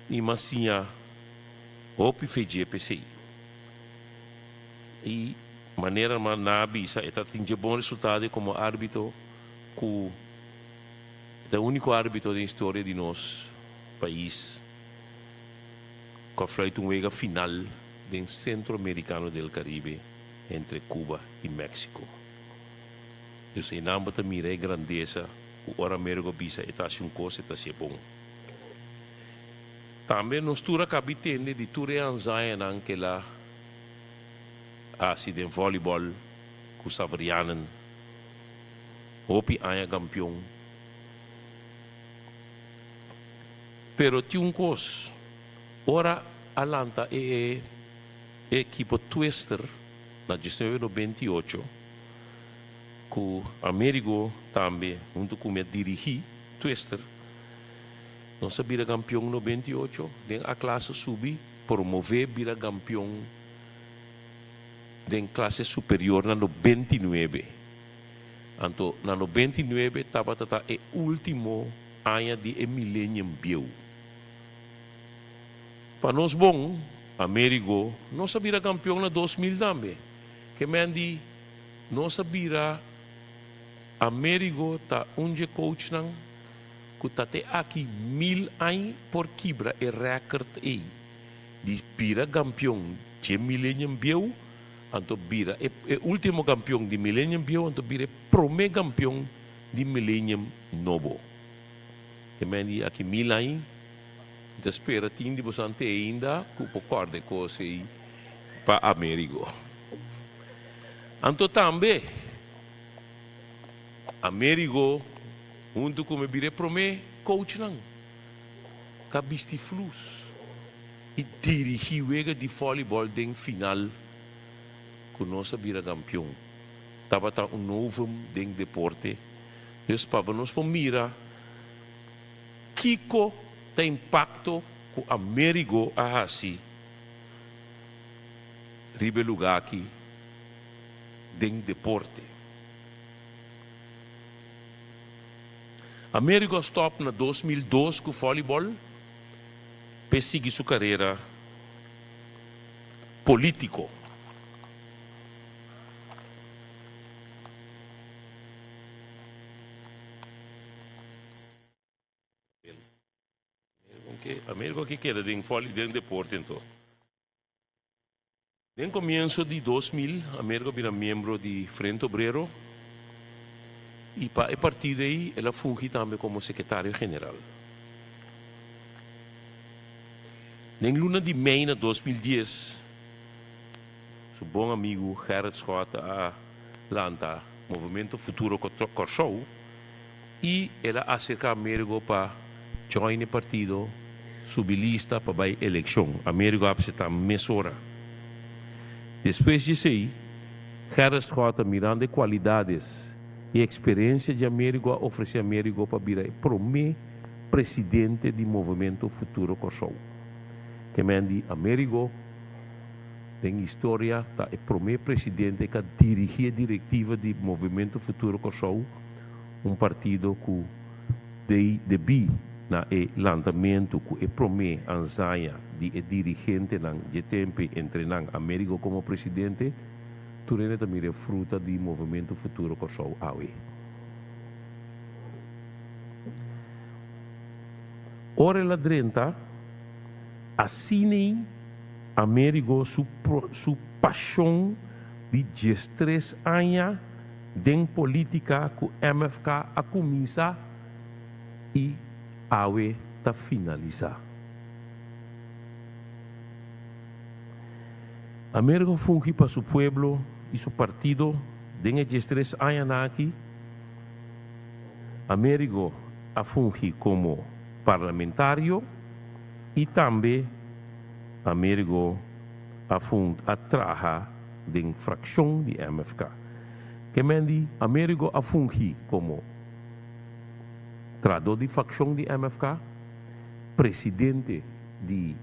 i mas siña hopi fe dje p'esei. I manera ma nan a bisa e ta tin dje bon resultado komo árbitro ku e ta e úniko árbitro den historia di nos pais ku a fluit un wega final den Centro Americano del Caribe entre Cuba i Mexico. Dus einan bo ta mira e grandesa ku ora Amerigo bisa e ta hasi un kos e ta hasié bon. Tambe nos tur a kabi tende di tur e anzañanan ku el a hasi den volleyball ku Saverianen, hopi aña kampion. Pero tin un kos, ora a lanta e ekipo Twister na diesnuebe 98, ku Amerigo tambe huntu ku mi a dirigí Twister, nos a bira kampion 98, den A klase subi, promové bira kampion den klase superior na 99. Anto na 99 tabata ta e último aña di e millennium bieu. Pa nos bon, Amerigo, nos a bira kampion na 2000 tambe. Ke men di nos a bira Amerigo ta un dje coachnan ku ta te aki 1000 añ por kibra e rèkert ei di bira kampion dje millennium bieu, anto bira e e último kampion di millennium bieu, anto bira e promé kampion di millennium nobo. Ke men di aki 1000 añ mi ta spera tin di boso te ainda ku por kòrda e kos ei pa Amerigo. Anto tambe Amerigo huntu ku mi bira e promé coachnan ku a bisti flus i dirigí wega di volleyball den final ku nos a bira kampion. Tabata un novum den deporte. Dus pa nos por mira kiko ta impakto ku Amerigo a hasi riba e lugá aki den deporte. Amerigo a stòp na 2002 ku volleyball p'e sigui su karera polítiko. Amerigo ke keda den den deporte anto. Den komienso di 2000 Amerigo a bira miembro di Frente Obrero i pa e partido ei el a fungi tambe komo sekretario general. Den luna di mei na 2010 su bon amigu Gerrit Schotte a lanta Movemento Futuro Kòrsou i el a aserká Amerigo pa join e partido, subi lista pa bai elekshon. Amerigo a apseptá mesora. Despues di esei, Gerrit Schotte mirando e kualidades i eksperensia di Amerigo a ofresé Amerigo pa bira e promé presidente di Movemento Futuro Kòrsou. Ke men di Amerigo den historia ta e promé presidente ku a dirigí e direktiva di Movemento Futuro Kòrsou, un partido ku dei debí na e lantamentu ku e promé anzaña di e dirigentenan dje tempe entre nan Amerigo komo presidente, tur hende ta mira e fruta di Movemento Futuro Kòrsou awe. Ora el a drenta, asin'ei Amerigo su su pashon di 13 aña den polítika ku MFK a kuminsá i awe ta finalisá. Amerigo fungi pa su pueblo i su partido den e 13 añanan aki. Amerigo a fungi komo parlamentario i tambe Amerigo a fun a traha den frakshon di MFK. Ke men di Amerigo a fungi komo trahadó di fakshon di MFK, presidente di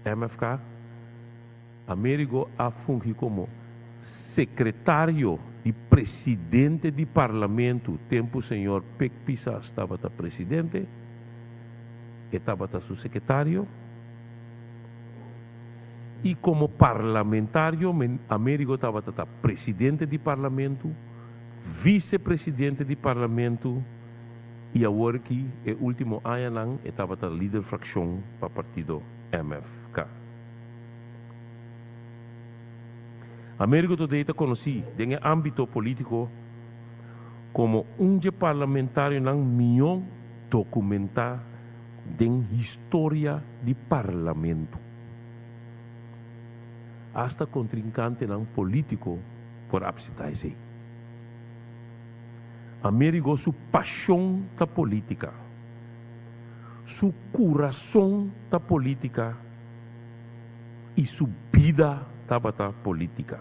MFK. Amerigo a fungi komo sekretario di presidente di parlamentu tempu señor Pik Pisas tabata presidente, e tabata su sekretario. I komo parlamentario Amerigo tabata ta presidente di parlamento, vise presidente di parlamento i awor ki e ultimo añanan e tabata lider frakshon pa partido MFK. Amerigo Thodé ta konosí den e ámbito polítiko komo un dje parlamentarionan mihó dokumentá den historia di parlamento. Asta kontrinkantenan polítiko por apsitá esei. Amerigo su pashon ta polítika. Su kurason ta polítika i su bida tabata polítika.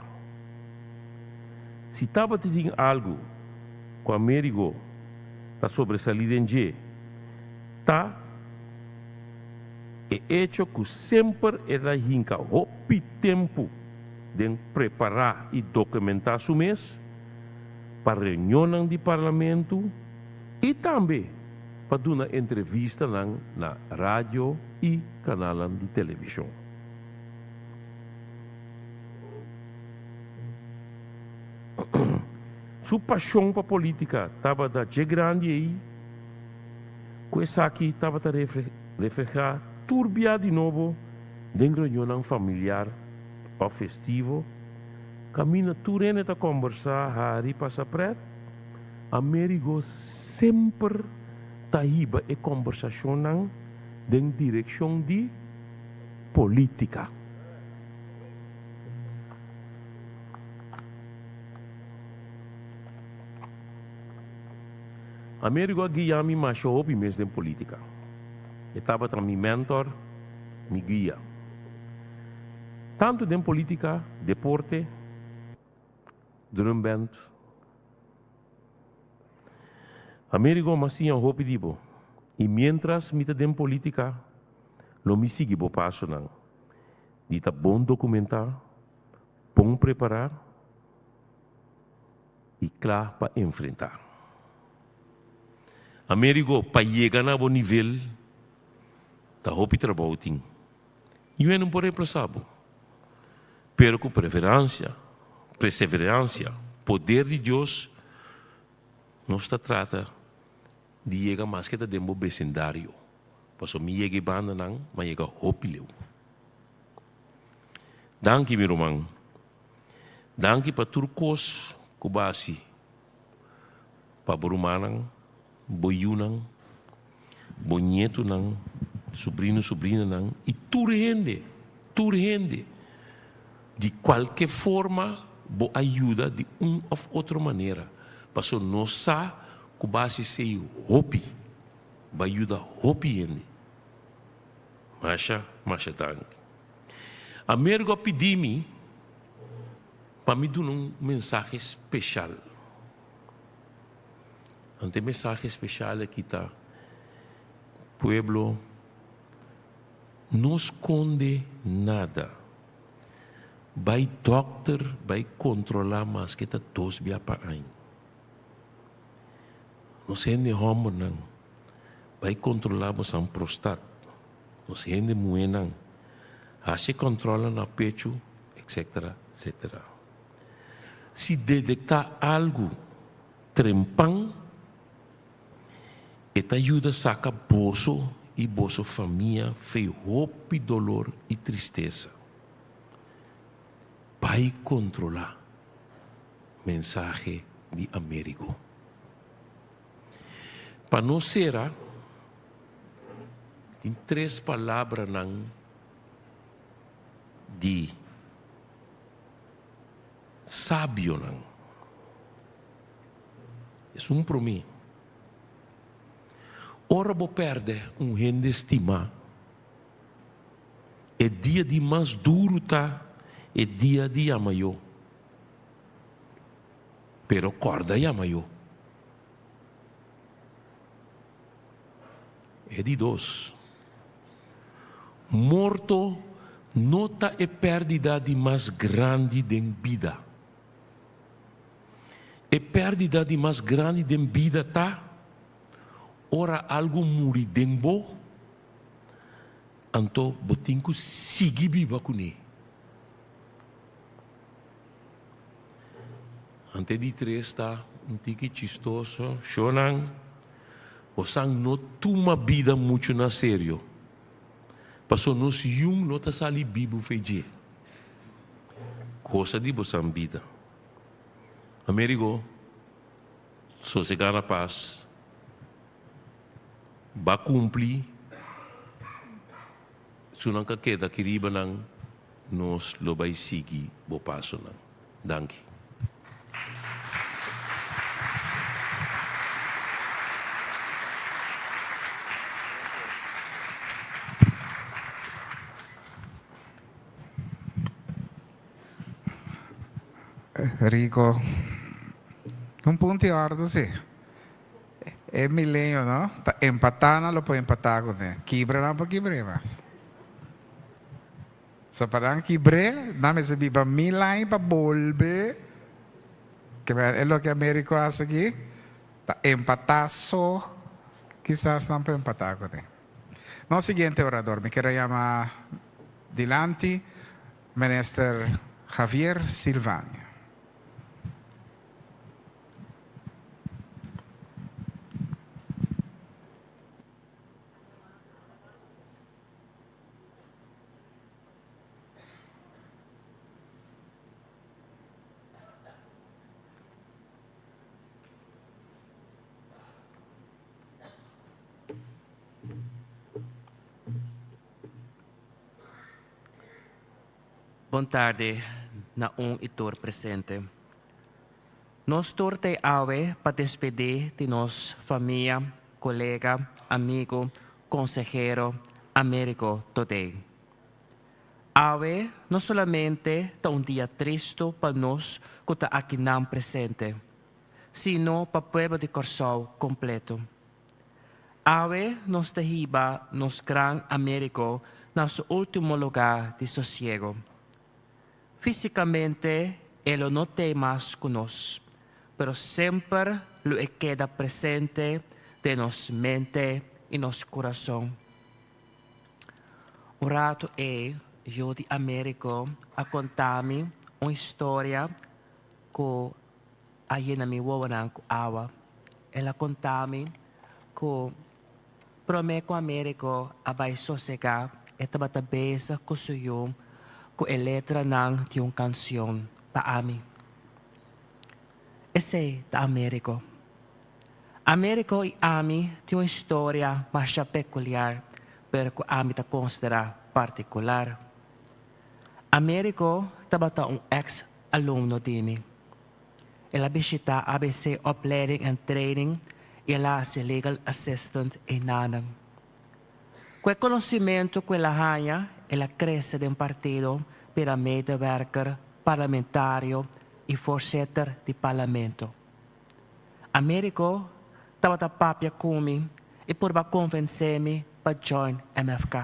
Si tabata tin algu ku Amerigo ta sobresalí den dje, ta e echo ku semper e ta hinka hopi tempu den prepará i dokumentá su mes pa reunionnan di parlamentu i tambe pa duna entrevistanan na radio i kanalnan di televishon. Su pashon pa polítika tabata dje grandi ei ku esaki tabata reflehá tur bia di nobo den reunionnan familiar òf festivo, kaminda tur hende ta kòmbersá, hari, pasa prèt. Amerigo semper ta hiba e kòmbersashonnan den direkshon di polítika. Amerigo a guia mi masha hopi mes den politica. E tabata mi mentor, mi guia. Tanto den politica, deporte, drumband. Amerigo m'a siña hopi di bo y mientras mi ta den politica lo mi sigui bo pasonan di ta bon documenta, bon prepara i kla pa enfrentá. Amerigo, pa yega na bo nivel ta hopi trabou tin. Niun no por remplasá bo. Pero ku preferansia, perseveransia, poder di Dios, nos ta trata di yega maske ta den bo besindario. Pasobra mi yega e bandanan, m'a yega hopi leu. Danki mi ruman. Danki pa tur kos ku bo a hasi pa bo rumannan, bo yunan, bo ñetunan, subrino, subrinanan i tur hende, tur hende. Di kualke forma bo a yuda di un òf otro manera, pasobra nos sa ku bo a hasi esei hopi, bo a yuda hopi hende. Masha, masha danki. Amerigo a pidi mi pa mi duna un mensahe special. Anto e mensahe special aki ta, Pueblo, no sconde nada. Bai dokter, bai controla maske ta dos bia pa aña. Nos hende hombernan, bai controla bosan prostat. Nos hende muhénan hasi kòntròlnan na pechu, etcetera, etcetera. Si detektá algu trempan, e ta yuda saka boso i boso famia fei hopi dolor i tristesa. Bai kontrolá mensahe di Amerigo. Pa nos sera. Tin tres palabranan di sabionan. Esun promé, Ora bo pèrdè un hende stimá, e dia di mas duru ta e dia di yama yo. Pero kòrda yama yo. E di dos, morto no ta e pèrdida di mas grandi den bida. E pèrdida di mas grandi den bida ta ora algu muri den bo, anto bo tin ku sigui biba kuné. Ante di tres ta un tiki chistoso, Shonan, bosan no tuma bida muchu na serio, paso nos yun no ta sali bibu fe dje. Gosa di bosan bida. Amerigo, sosega na pas, ba cumpli su nan ka keda aki riba nan, nos lo bay sigui bo pasonan. Danki. Rico. Un punto di orde si. E milenio no ta empatá nan lo por empatá kuné. Kibra nan por kibr'é mas. So pa nan kibr'é nan mester biba mil aña pa bolbe. Ke e loke Americo hasi aki ta empatá so kisas nan por empatá kuné. Nos siguiente orador mi kier a yama dilanti Minister Javier Silvania. Bon tardi na un i tur presente. Nos tur ta awe pa despedí di nos famia, kolega, amigu, konsehero, Americo Todey. Awe no solamente ta un dia tristu pa nos ku ta akinan presente, sino pa pueblo di Kòrsou kompleto. Awe nos ta hiba nos gran Americo na su ultimo lugá di sosiego. Físikamente e lo no t'ei mas ku nos, pero semper lo e keda presente den nos mente i nos kurason. Un ratu ei yu di Americo a konta mi un historia ku a yena mi wowonan ku awa. El a konta mi ku promé ku Americo a bai sosegá e tabata bezig ku su yu ku e letranan di un kansion pa ami. Esei ta Americo. Americo i ami tin un historia masha pekuliar pero ku ami ta konsiderá partikular. Americo tabata un eks alumno di mi. El a bishitá ABC Opleiding en Training i el a hasi Legal Assistant einanan. Ku e konosimentu ku el a haña, el a krese den partido bira medewerker parlamentario i voorzitter di parlamento. Americo tabata papia ku mi i purba konvensé mi pa join MFK.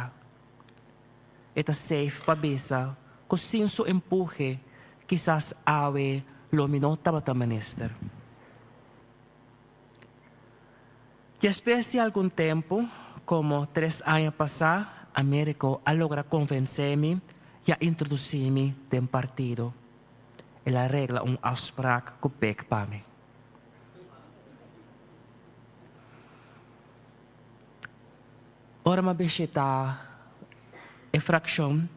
E ta safe pa bisa ku sin su empuhe kisas awe lo mi no tabata minister. Despues di algun tempu, komo tres aña pasá, Americo a logra konvensé mi i a introdusí mi den partido. El a regla un afsprak ku Pek pa mi. Ora m'a bishitá e frakshon,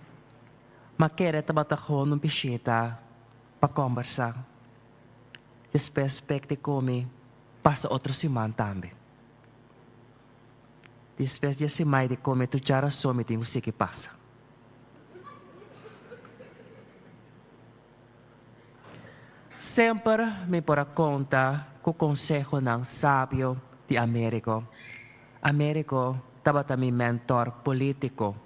m'a kere tabata gewoon un bishita pa kòmbersá. Despues Pek di ku mi pasa otro siman tambe. Despues di e siman di ku mi tur djarason mi tin ku sigui pasa. Semper mi por a konta ku konsehonan sabio di Americo. Americo tabata mi mentor polítiko.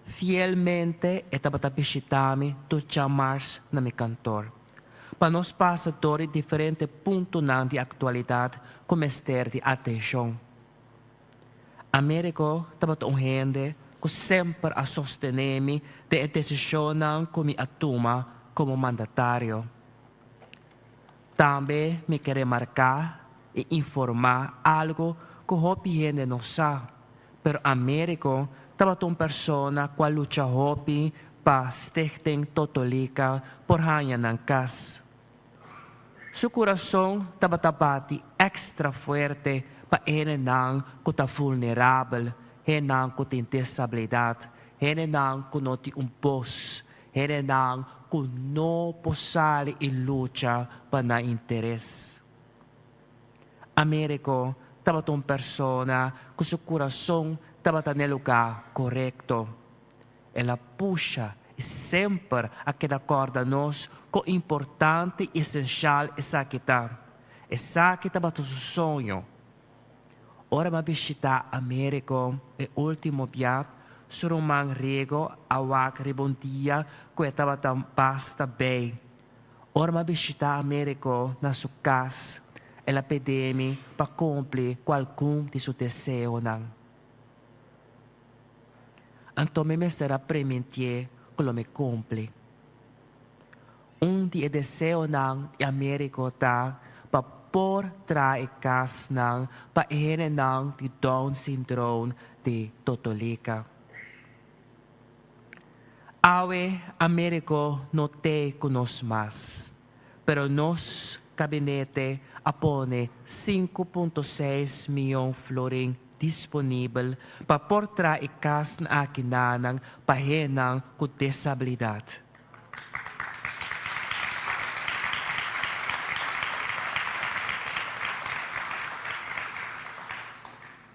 Fielmente e tabata bishitá mi tur djamars na mi kantor, pa nos pasa dor di diferente puntonan di aktualidat ku mester di atenshon. Americo tabata un hende cu semper a sostene mi den e decisionnan cu mi a tuma como mandatario. Tambe mi ke remarca y informa algo cu hopi hende no sa, pero Americo tabata un persona cu a lucha hopi pa Stichting Totolica por haña nan cas. Su kurason tabata bati èkstra fuerte pa hendenan ku ta vulnerabel, hendenan ku tin desabilidat, hendenan ku no tin un bos, hendenan ku no por sali i lucha pa nan interes. Américo tabata un persona ku su kurason tabata n'e lugá korekto. El a pusha i semper a keda kòrda nos kon importante i esenshal esaki ta. Esaki tabata su soño. Ora mi a bishitá Américo e último bia, su ruman Riego a wak riba un dia ku e tabata basta bei. Ora mi a bishitá Américo na su kas, el a pidi mi pa kumpli ku algun di su deseonan. Anto mi mester a primintié ku lo mi kumpli. Un di e deseonan di Américo ta pa por traha e kasnan pa e hendenan di Down Syndrome di Totolica. Awe Américo no t'ei ku nos mas, pero nos kabinete a pone 5.6 mion florin disponibel pa por traha e kasnan aki nanan pa hendenan ku desabilidat.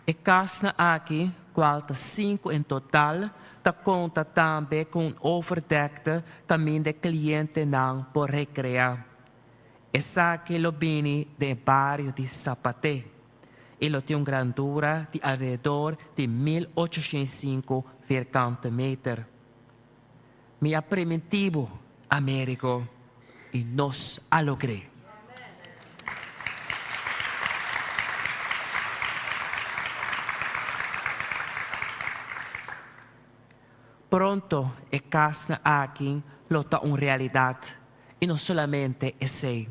E kasnan aki, kual ta sinku en total, ta konta tambe ku un overdekte kaminda e klientenan por rekreá. Esaki lo bini den e bario di Sapaté i lo tin un grandura di alrededor di 1805 vierkante meter. Mi a primintí bo, Américo, i nos a logr'é. Pronto e kasnan aki lo ta un realidat i no solamente esei.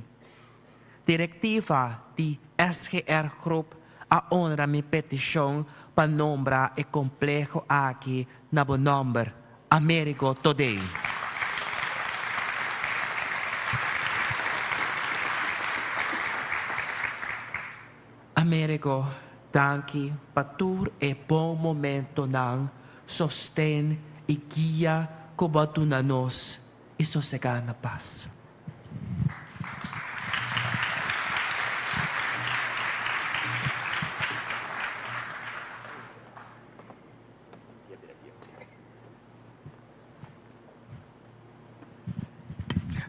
Direktiva di SGR Groep a honra mi petishon pa nombra e kompleho aki na bo nòmber, Amerigo Thodey. Amerigo, danki pa tur e bon momentonan, sosten i guia ku bo a duna nos i sosegá na pas.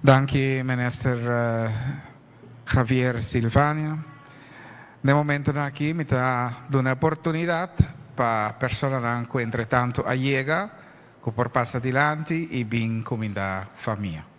Danki Minister Javier Silvania. Den momentonan aki mi ta duna e oportunidad pa personanan cu entretanto a yega cu por pasa dilanti y bin cuminda famia.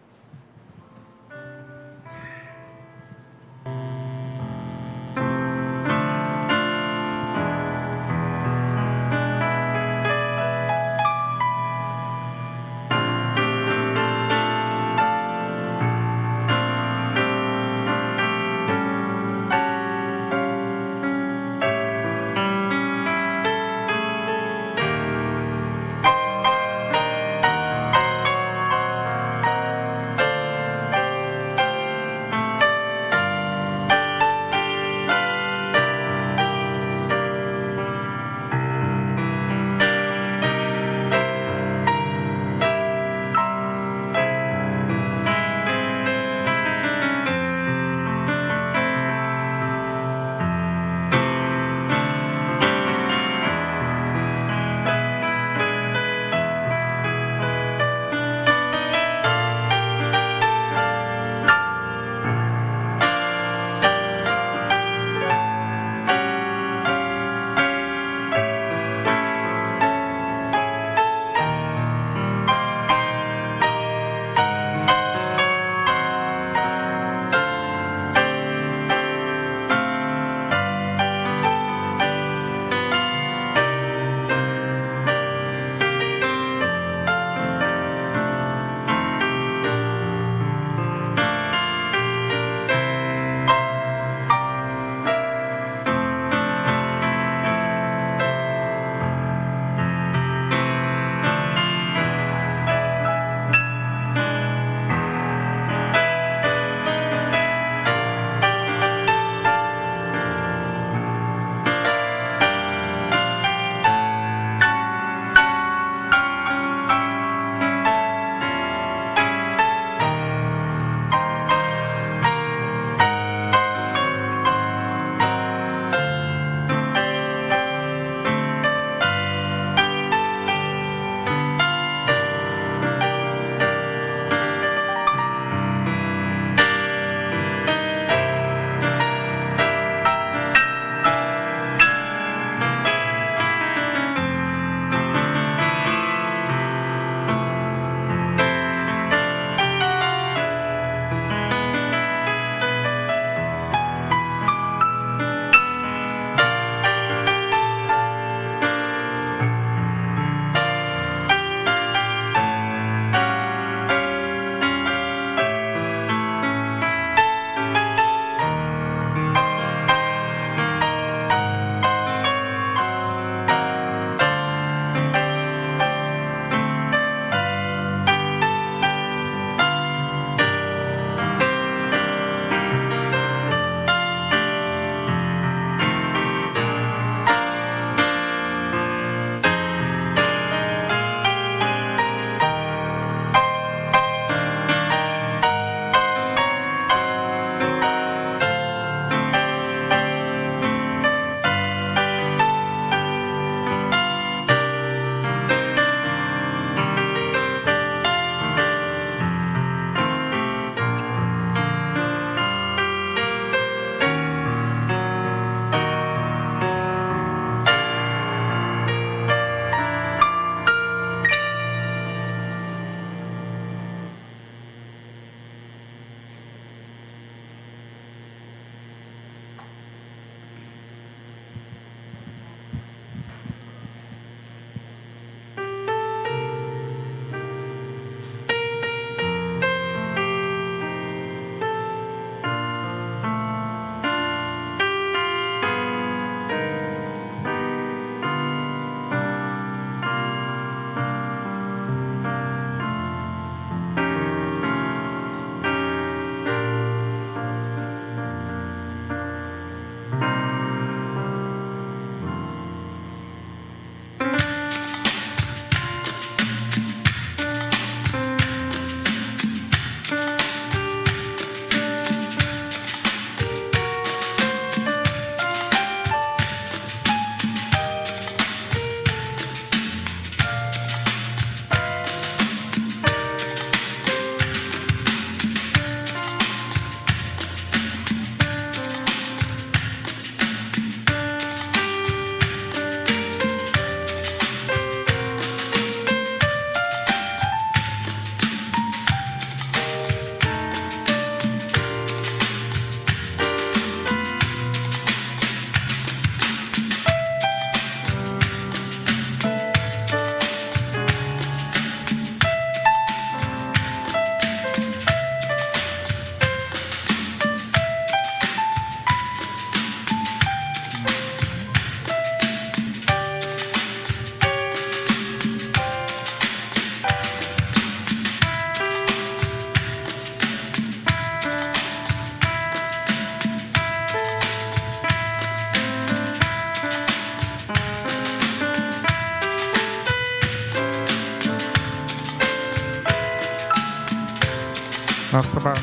Nos ta ban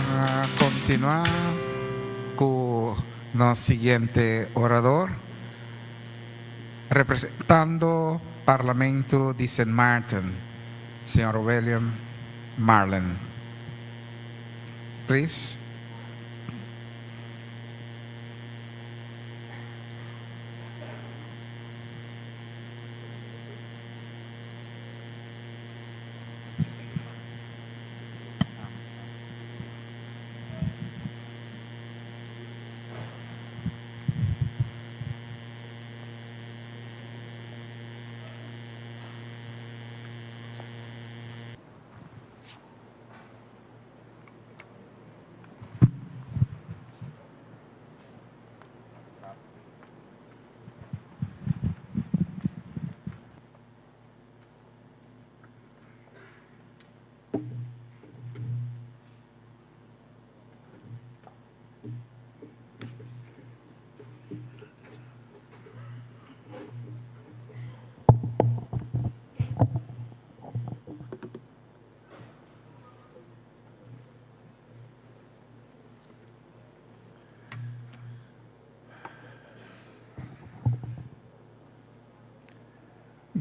continua cu nos siguiente orador, representando Parlamento di Sint Maarten, señor William Marlin. Please.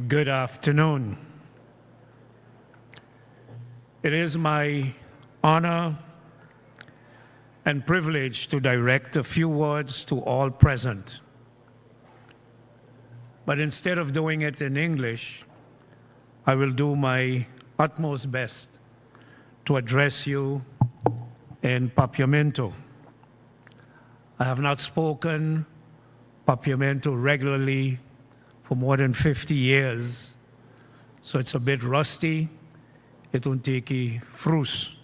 Good afternoon. It is my honor and privilege to direct a few words to all present. But instead of doing it in English, I will do my utmost best to address you in Papiamento. I have not spoken Papiamento regularly for more than 50 years, so it's a bit rusty. E ta un tiki frus.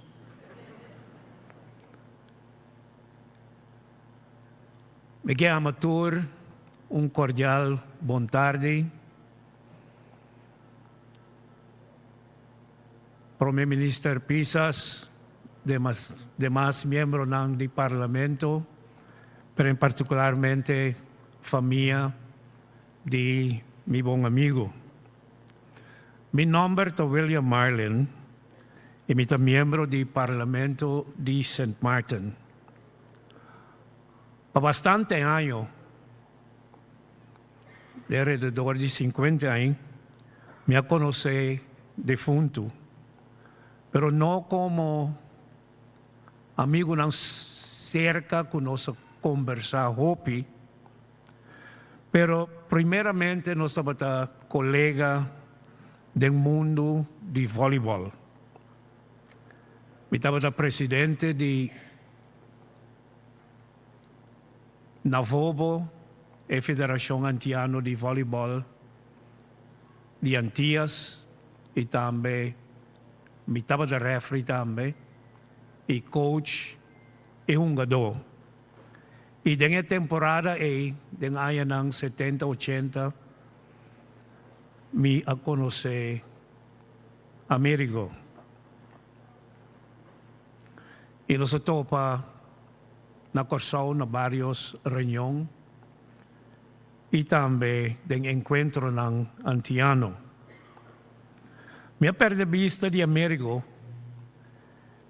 Mi ke yama tur un cordial bon tardi. Prome Minister Pisas, demas demas miembronan di Parlamento, pero en particularmente famia di mi bon amigo. Mi nomber ta William Marlin y mi ta miembro di Parlamento di Sint Maarten. Pa bastante año, de alrededor di 50 aña, mi a conoce defunto, pero no como amigonan cerca cu nos a combersa hopi, pero primeramente nos tabata colega den mundo di volleyball. Mi tabata presidente di Navobo, e Federacion Antiano di Volleyball di Antias y tambe mi tabata referee tambe y coach y hungador. Y den e temporada ey, den añanan setenta, ochenta, mi a conoce Amerigo. Y nos a topa na Corsou na varios reunion y tambe den encuentronan Antiano. Mi a perde bista di Amerigo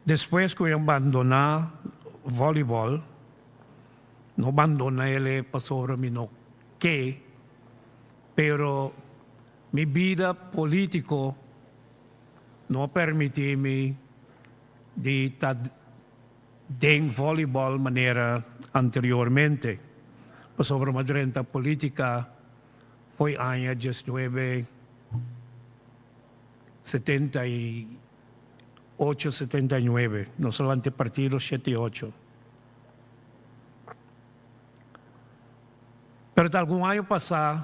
despues cu e a bandona volleyball, no bandona el pasobra mi no ke, pero mi bida politico no a permiti mi di ta den volleyball manera anteriormente, pasobra mi a drenta politica fo'i aña diesnuebe 78, 79, no solamente partido shete i ocho. Pero ta algun año pasá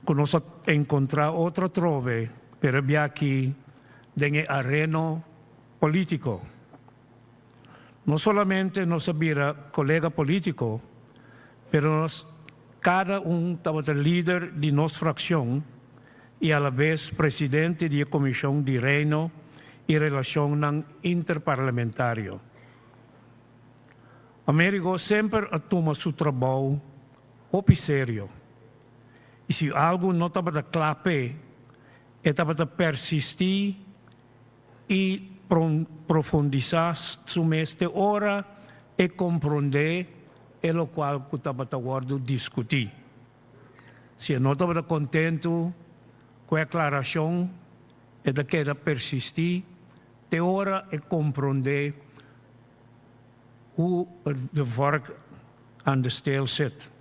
ku nos a enkontrá otro atrobe, pero e bia aki den e areno polítiko. No solamente nos a bira kolega polítiko, pero nos kada un tabata lider di nos frakshon i alabes presidente di e Komishon di Reino i Relashonnan Interparlamentario. Amerigo semper a tuma su trabou hopi serio i si algu no tabata kla p'e, e tabata persistí i. profundisá su mes te ora e komprondé e lokual ku tabata wòrdu diskutí. Si e no tabata kontentu ku e aklarashon, e ta keda persistí te ora e komprondé hoe de vork aan de steel zit.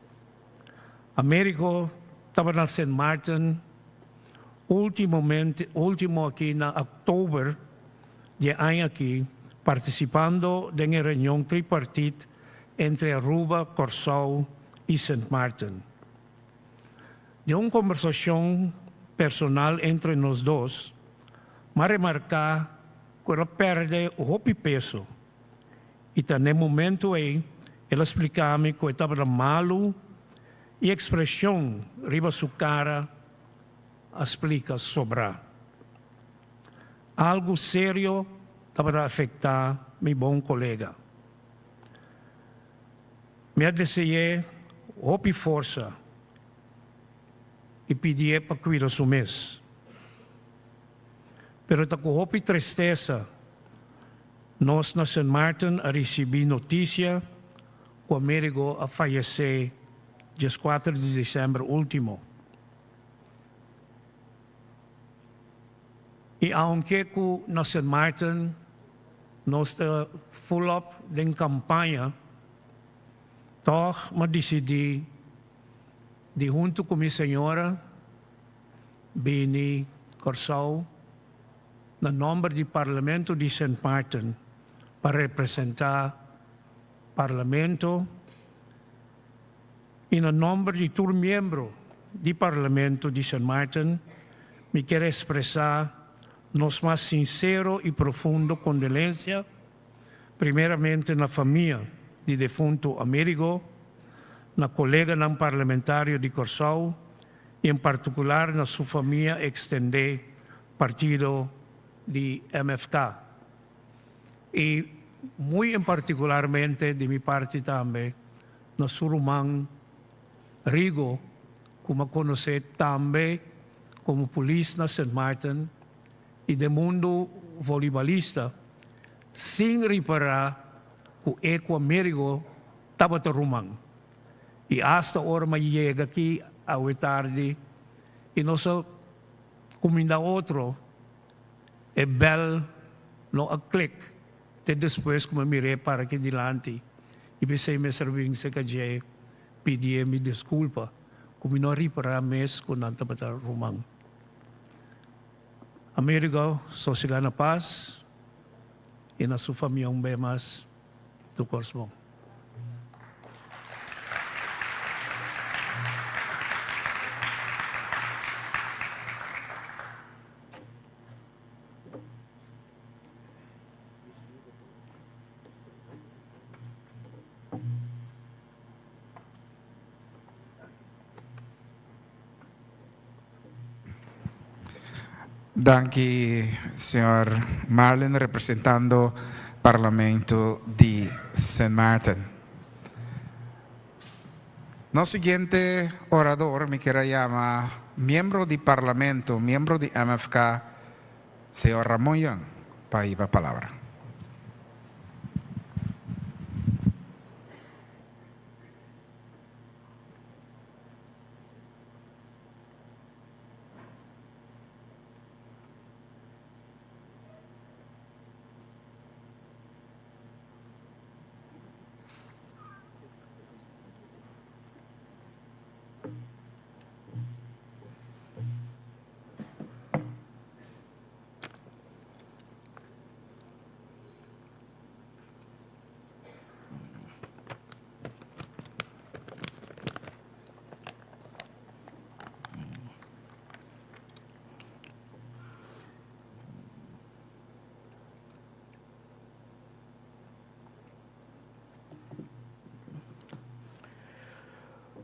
Americo tabata na Sint Maarten ultimomente ultimo aki na oktober di e aña aki partisipando den e reunion tripartit entre Aruba, Kòrsou i Sint Maarten. Den un kombersashon personal entre nos dos, m'a remarká ku el a pèrdè hopi peso i ta n'e momentu ei el a splika mi ku e tabata malu i ekspreshon riba su kara a splika sobrá. Algu serio tabata afektá mi bon kolega. Mi a dese'é hopi forsa i pidié pa kuida su mes. Pero ta ku hopi tristesa nos na Sint Maarten a risibí notisia ku Amerigo a fayesé dieskuater di desèmber último. I aunke ku na Sint Maarten nos ta fulop den kampaña, tòg m'a disidí di huntu ku mi señora bini Kòrsou na nòmber di Parlamento di Sint Maarten pa representá Parlamento i na nòmber di tur miembro di Parlamento di Sint Maarten mi kier ekspresá nos mas sinsero i profundo kondolensia primeramente na famia di defuntu Amerigo, na koleganan parlamentario di Kòrsou i en partikular na su famia ekstendé partido di MFK. I muy en partikularmente di mi parti tambe na su ruman Rigo ku mi a konosé tambe komo polis na Sint Maarten i den mundu voleibalista sin ripará ku e ku Amerigo tabata ruman. I asta ora mi a yega aki awe tardi i nos a kuminda otro, e bèl no a klik te despues ku mi a mir'é para aki dilanti i p'esei mester bin serka dje pidié mi diskulpa ku mi no a ripará mes ku nan tabata ruman. Amerigo sosegá na pas i na su famia un bes mas tur kos bon. Danki señor Marlin representando Parlamento di Sint Maarten. Nos siguiente orador mi kier a yama miembro di Parlamento, miembro di MFK, señor Ramon Young pa hiba palabra.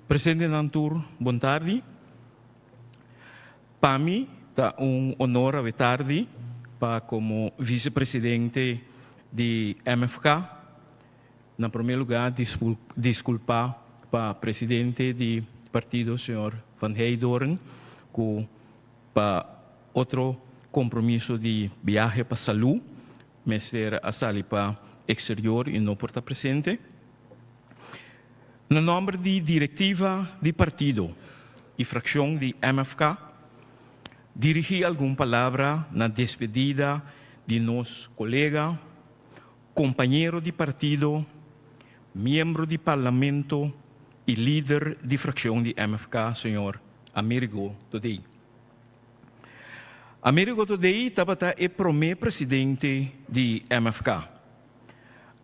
Presentenan tur bon tardi. Pa mi ta un honor awe tardi pa komo visepresidente di MFK na prome lugar disculpa pa presidente di partido señor Van Heydoorn cu pa otro compromiso di biahe pa salud. mester a sali pa exterior y no por ta presente. Na nomber di directiva di partido y fraccion di MFK, dirigi algun palabra na despedida di nos colega, compañero di partido, miembro di Parlamento y lider di fraccion di MFK, señor Amerigo Thodé. Amerigo Thodé tabata e prome presidente di MFK.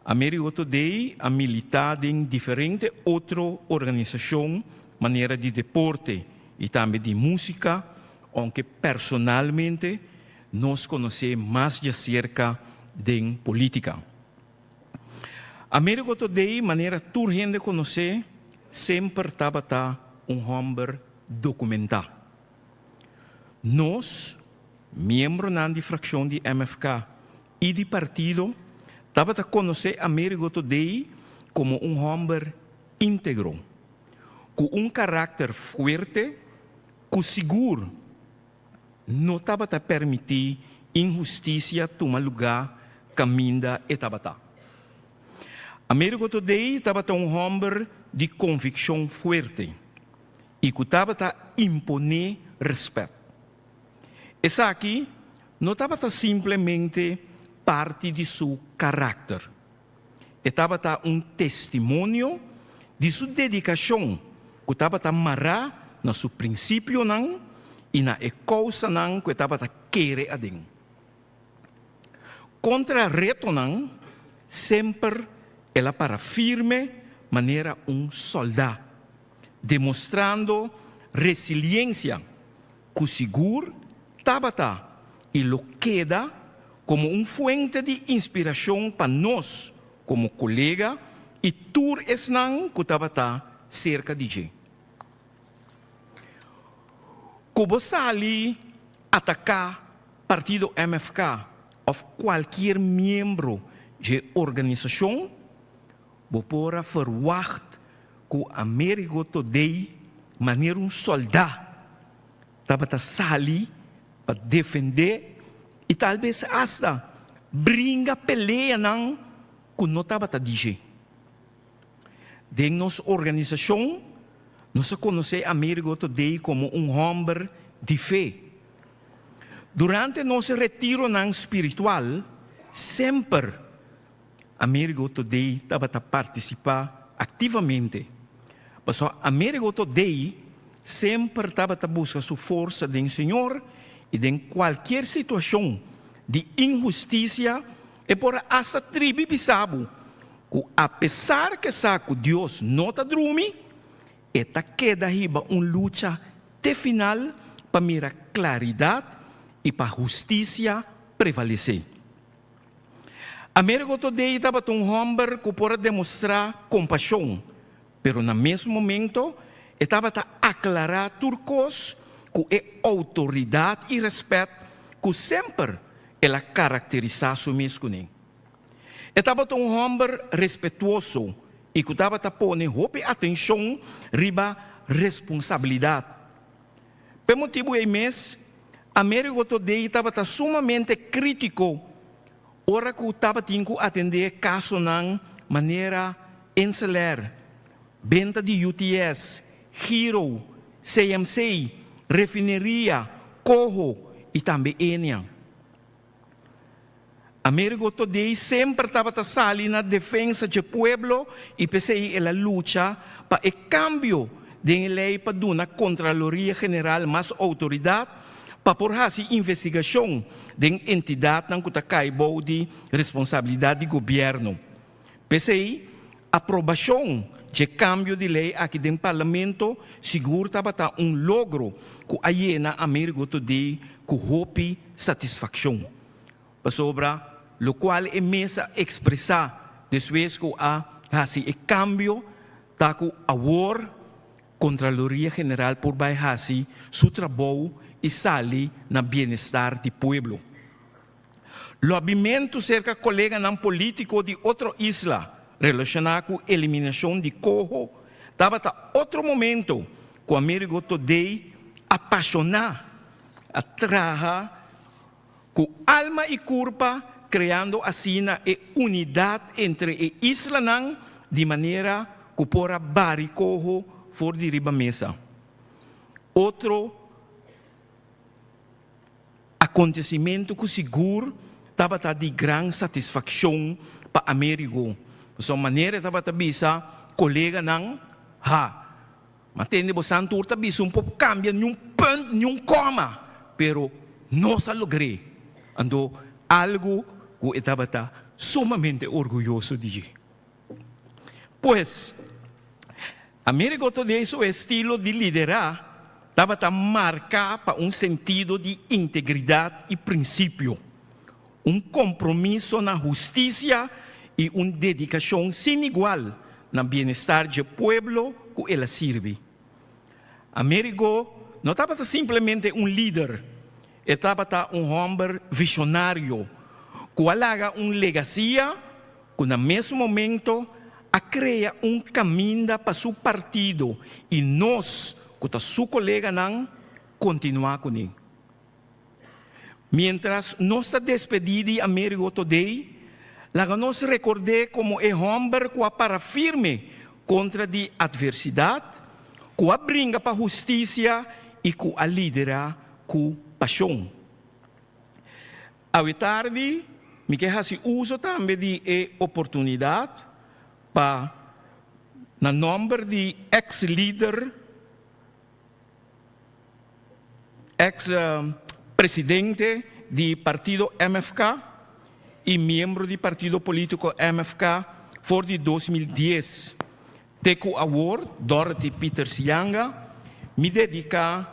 Amerigo Thodé a milita den diferente otro organisacion manera di deporte y tambe di musica, aunke personalmente nos conoce mas djacerca den politica. Amerigo Thodé manera tur hende conoce semper tabata un homber documenta. Nos, miembronan di fraccion di MFK y di partido, tabata conoce Amerigo Thodé como un homber integro, cu un caracter fuerte cu sigur no tabata permiti inhusticia tuma luga caminda e tabata. Amerigo Thodé tabata un homber di conviccion fuerte y cu tabata impone respet. Esaki no tabata simplemente parti di su caracter. E tabata un testimonio di su dedicacion cu tabata mará na su principionan y na e causanan cu e tabata kere aden. Contra retonan, semper el a para firme manera un soldá, demostrando resiliencia cu sigur tabata y lo keda como un fuente di inspiracion pa nos como colega y tur esnan cu tabata cerca di dje. Cu bo sali ataca partido MFK of cualkier miembro dje organisacion, bo por a verwacht cu Amerigo Thodé manera un soldá tabata sali pa defendé y tal bes hasta bringa peleanan cu no tabata di dje. Den nos organisacion nos a conoce Amerigo Thodé como un homber di fe. Durante nos retironan spiritual semper Amerigo Thodé tabata partisipá aktivamente. Pasobra Amerigo Thodé semper tabata buska su forsa den Señor i den kualkier situashon di inhustisia e por a asta tribi bisa bo ku apesar ke sa ku Dios no ta drumi, e ta keda hiba un lucha te final pa mira klaridat i pa hustisia prevalesé. Amerigo Todei tabata un hòmber ku por a demostrá kompashon, pero na mes momento e tabata aklará tur kos ku e outoridat i rèspèt ku semper el a karakterisá su mes kuné. E tabata un hòmber respetuoso i ku tabata pone hopi atenshon riba responsabilidat. P'e motibu ei mes, Amerigo Todei tabata sumamente krítiko ora ku tabatin ku atendé kasonan manera Inselair, benta di UTS, Giro, CMC, refineria, Coho i tambe Enia. Amerigo Todei semper tabata sali na defensa dje pueblo i p'esei el a lucha pa e kambio den e lei pa duna Kontraloria General mas outoridat pa por hasi investigashon den entidatnan ku ta kai bou di responsabilidat di gobièrnu. P'esei, aprobashon dje kambio di lei aki den Parlamento sigur tabata un logro ku a yena Amerigo Todei ku hopi satisfakshon. Pasobra lokual e mes a ekspresá despues ku a hasi e kambio ta ku awor Kontraloria General por bai hasi su trabou i sali na bienestar di pueblo. Lòbimentu serka koleganan polítiko di otro isla relashoná ku eliminashon di koho tabata otro momento ku Amerigo Todei apashoná a traha ku alma i kurpa. kreando asina e unidat entre e islanan di manera ku por a bari koho for di riba mesa. Otro akontesimentu ku sigur tabata di gran satisfakshon pa Amerigo, pasobra manera e tabata bisa koleganan, Ha, Ma tende bo san tur ta bisa un por cambia ni un punt ni un coma, pero nos a logr'é. Anto algo cu e tabata sumamente orguyoso di dje. Pues, Amerigo Todey su estilo di liderá tabata marcá pa un sentido di integridad y principio, un compromiso na husticia y un dedicacion sin igual na bienestar dje pueblo cu el a sirbi. Amerigo no tabata simplemente un lider, e tabata un homber visionario cu a laga un legacia cu na mes momento a crea un caminda pa su partido y nos cu ta su coleganan continua cune. Miéntras nos ta despedí di Amerigo Todey, laga nos rekord'é komo e hòmber ku a para firme kontra di atversidat, ku a bringa pa hustisia i ku a liderá ku pashon. Awe tardi mi ke hasi uso tambe di e oportunidat pa, na nòmber di eks lider, Ex presidente di partido MFK y miembro di partido politico MFK for di 2010 te cu awor, Dorothy Pieters Janga, mi dedica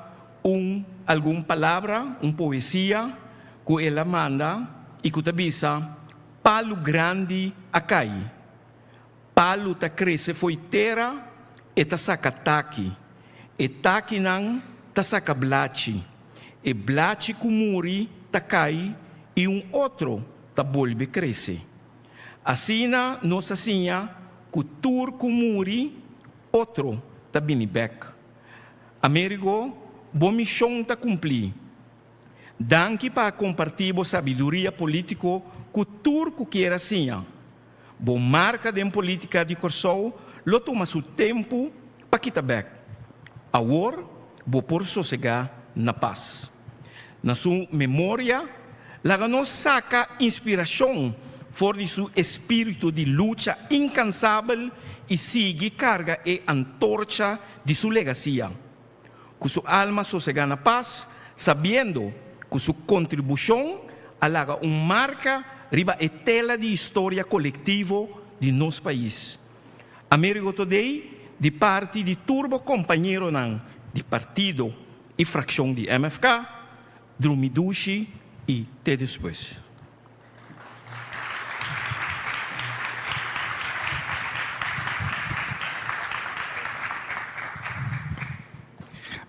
un algun palabra, un poesia cu el a manda y cu ta bisa, Palu grandi a cay. Palu ta krese fo'i tera, e ta saka taki. E takinan ta saka blachi. E blachi ku muri ta kai i un otro ta bolbe krese. Asina nos a siña ku tur ku muri, otro ta bini bèk. Amerigo, bo mishon ta kumplí. Danki pa a kompartí bo sabiduria polítiko ku tur ku kier a siña. Bo marka den politika di Kòrsou lo tuma su tempu pa kita bèk. Awor bo por sosegá na pas. Na su memoria, laga nos saka inspirashon for di su espíritu di lucha inkansabel i sigui karga e antorcha di su legasia. Ku su alma sosegá na pas, sabiendo ku su kontribushon a laga un marka riba e tela di historia kolektivo di nos pais. Amerigo Todey di parti di tur bo kompañeronan di partido i frakshon di MFK, drumi dushi i te despues.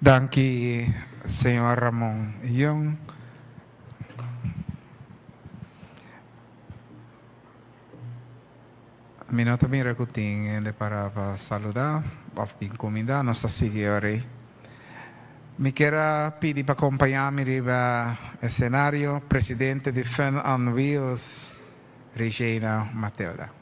Danki señor Ramon Young. Mi no ta mira ku tin hende para pa saluda of bin kuminda. Nos ta sigui ora ei. Mi kier a pidi pa kompañá mi riba esenario presidente di Fun on Wheels, Regina Matilda.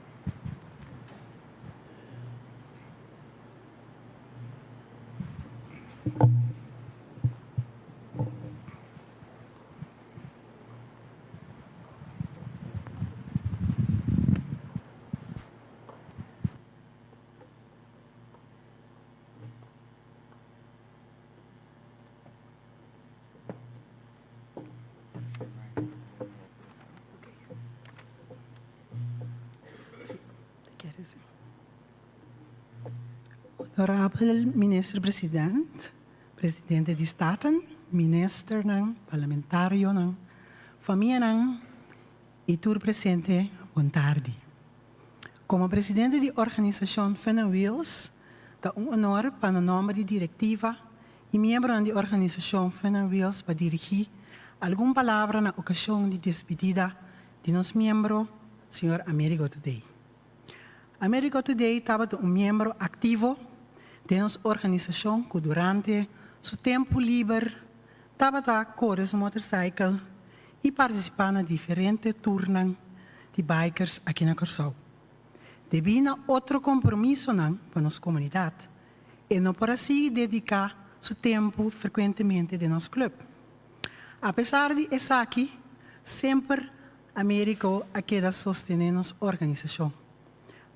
Honorabel Minister President, Presidente di Staten, Ministernan, Parlamentarionan, famianan y tur presente, bon tardi. Como Presidente di Organisacion Fun and Wheels, ta un honor pa na nomber di directiva y miembronan di Organisacion Fun and Wheels pa dirigi algun palabra na ocasion di despedida di nos miembro, Señor Amerigo Today. Amerigo Today tabata un miembro activo den nos organisacion cu durante su tempo liber tabata core su motorcycle. i partisipá na diferente tournan di bikers aki na Kòrsou. Debí na otro kompromisonan pa nos komunidat, e no por a sigui dediká su tempu frekuentemente den nos klup. Apesar di esaki, semper Amerigo a keda sostené nos organisashon.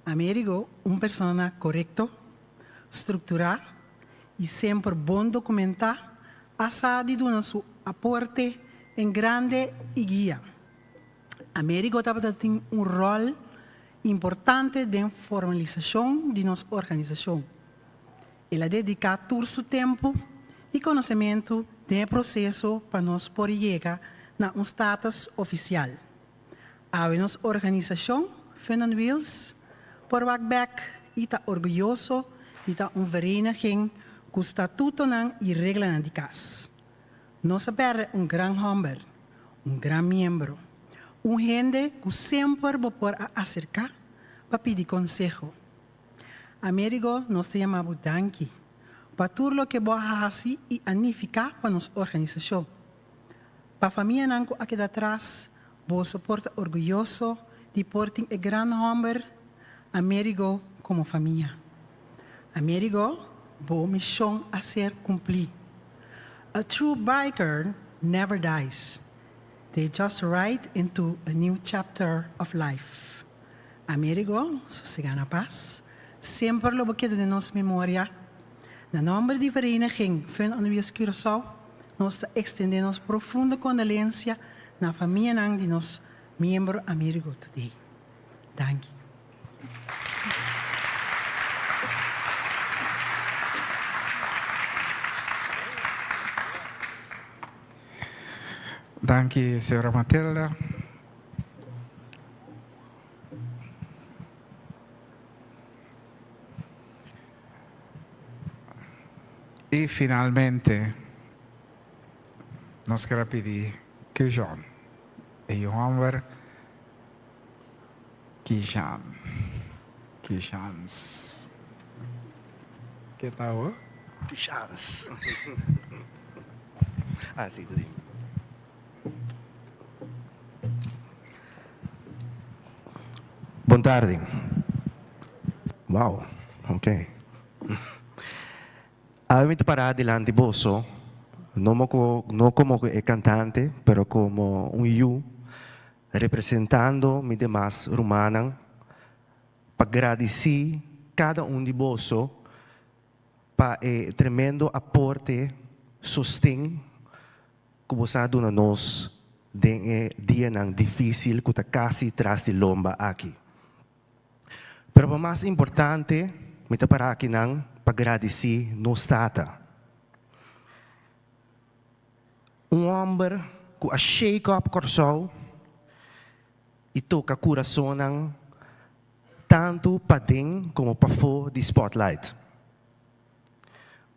Amerigo, un persona korekto, strukturá i semper bon dokumentá, a sa di duna su aporte en grande i guia. Amerigo tabata tin un ròl importante den formalisashon di nos organisashon. El a dediká tur su tempu i konosementu den e proseso pa nos por yega na un status ofisial. Awe nos organisashon Fun on Wheels por wak bèk i ta orguyoso di ta un vereniging ku statutonan i reglanan di kas. Nos a pèrdè un gran hòmber, un gran miembro, un hende ku semper bo por a aserká pa pidi konseho. Amerigo, nos ta yama bo danki pa tur loke bo a hasi i a nifiká pa nos organisashon. Pa famianan ku a keda atras, boso por ta orguyoso di por tin e gran hòmber Amerigo komo famia. Amerigo, bo mishon a ser kumplí. A true biker never dies, they just ride into a new chapter of life. Amerigo, sosegá na pas. Semper lo bo keda den nos memoria. Na nòmber di Vereniging Fun on Wheels Curaçao, nos ta ekstendé nos profundo kondolensia na famianan di nos miembro Amerigo Today. Danki. Danki, señora Matilda. I finalmente nos ker a pidi Kishan, e yu hòmber Kishan, Kishans. Ke ta awo? Kishans. Ah, si, ta di. Bon tardi. Wow, ok. Awe mi ta pará dilanti boso, no no komo e kantante, pero komo un yu, representando mi demas rumannan, pa gradisí kada un di boso pa e tremendo aporte, sosten, ku bo sa duna nos den e dianan difísil ku ta kasi tras di lomba aki. Pero pa mas importante, mi ta para akinan pa gradisí nos Tata. Un hòmber ku a shake up Kòrsou i toka kurasonnan tantu paden komo pafó di spotlight.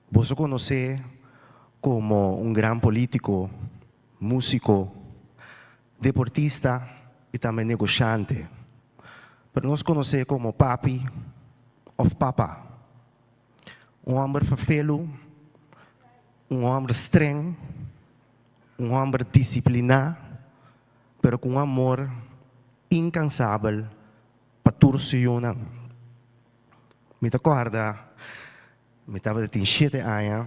Boso konosé komo un gran polítiko, músiko, deportista i tambe negoshante. Pero nos konosé komo papi òf papa. Un hòmber ferfelu, un hòmber streng, un hòmber disipliná, pero ku un amor inkansabel pa tur su yunan. Mi ta kòrda mi tabata tin shete aña,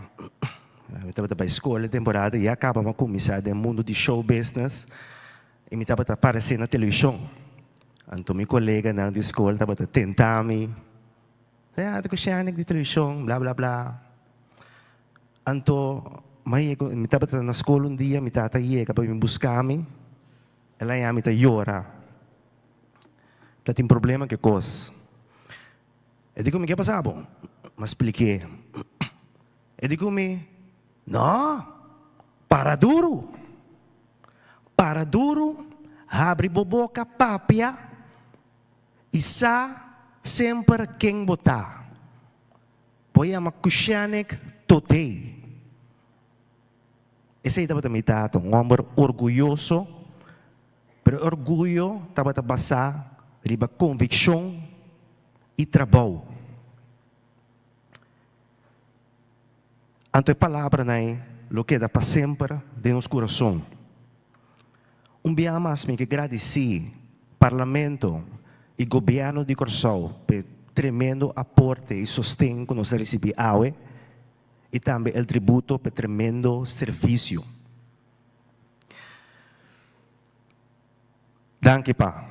mi tabata bai skol e temporada i a kaba mi a kuminsá den mundu di show business i mi tabata aparesé na televishon. Anto mi koleganan di skol tabata tenta mi, Ya ta ku Shanick di televishon, bla bla bla. Anto mi tabata na skol un dia, mi tata yega pa bin buska mi, el a haña mi ta yora. Ta tin problema ke kos. E di ku mi, ke pasa bo? Mi a splik'é. E di ku mi, No, para duru. Para duru, habri bo boka, papia i sa semper ken bo ta. Bo yama Kushanik Todei. Esei tabata mi tata, un hòmber orguyoso. Pero e orguyo tabata basá riba konvikshon i trabou. Anto e palabranan ei lo keda pa semper den nos kurason. Un bia mas mi ke gradisí Parlamento i Gobièrnu di Kòrsou p'e tremendo aporte i sosten ku nos a risibí awe i tambe El Tributo p'e tremendo servisio. Danki pa.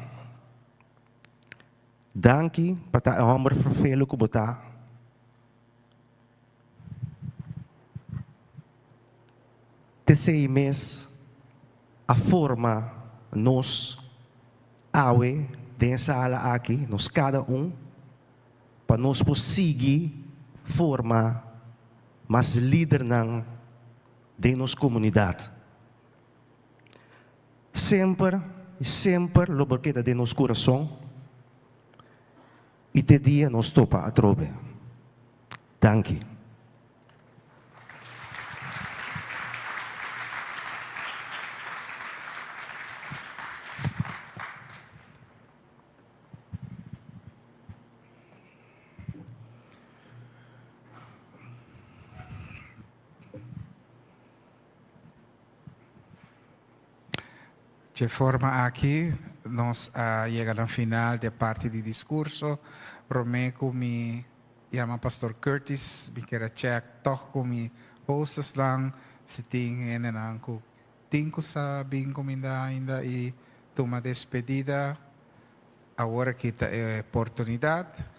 Danki pa ta e hòmber ferfelu ku bo ta. T'esei mes a forma nos awe den e sala aki, nos kada un, pa nos por sigui forma mas lidernan den nos komunidat. Semper i semper lo por keda den nos kurason i te dia nos topa atrobe. Danki. Dje forma aki nos a yega na final di e parti di diskurso. Promé ku mi yama Pastor Curtis, mi kier a chèk tòg ku mi hostessnan si tin hendenan ku tin ku sa bin kuminda ainda i tuma despedida. Awor aki ta e oportunidat.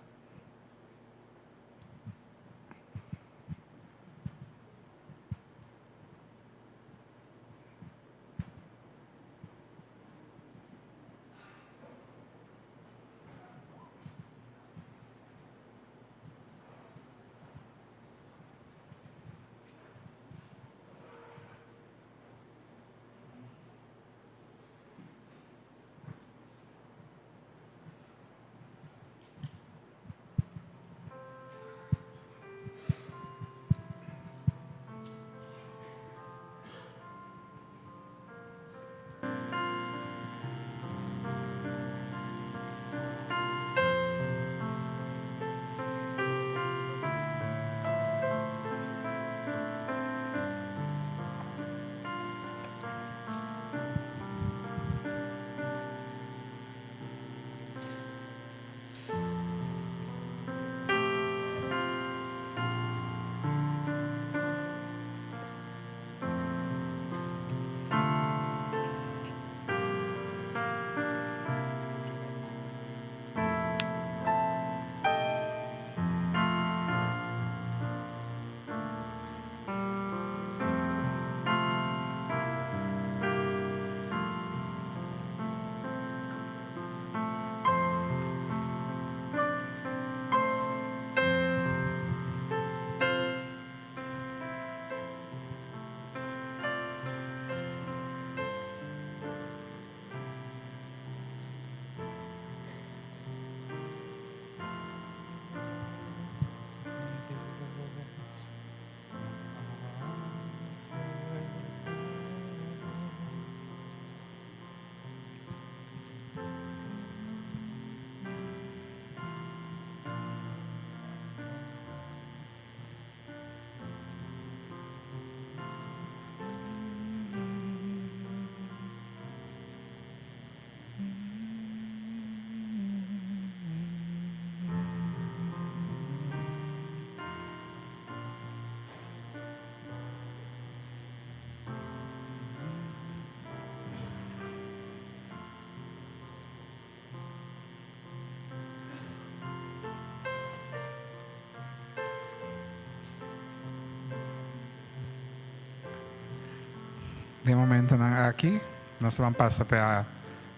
Den momentonan aki nos ta ban pasa pa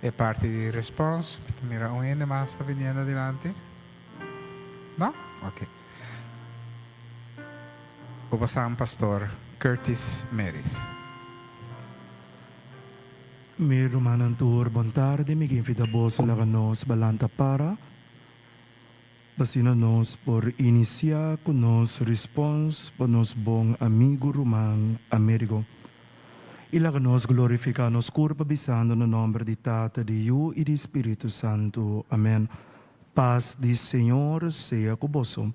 e parti di respons. Mi ta mira un hende mas ta biniendo dilanti. No? Ok. Bo pasan Pastor Curtis Meris. Mi rumannan tur, bon tardi. Mi ke invita boso laga nos balanta para, p'asina nos por inisiá ku nos rispòns pa nos bon amigu ruman Amerigo. I laga nos glorifiká nos kurpa bisando na nòmber di Tata, di Yu i di Spiritu Santu. Amèn. Pas di Señor sea ku boso.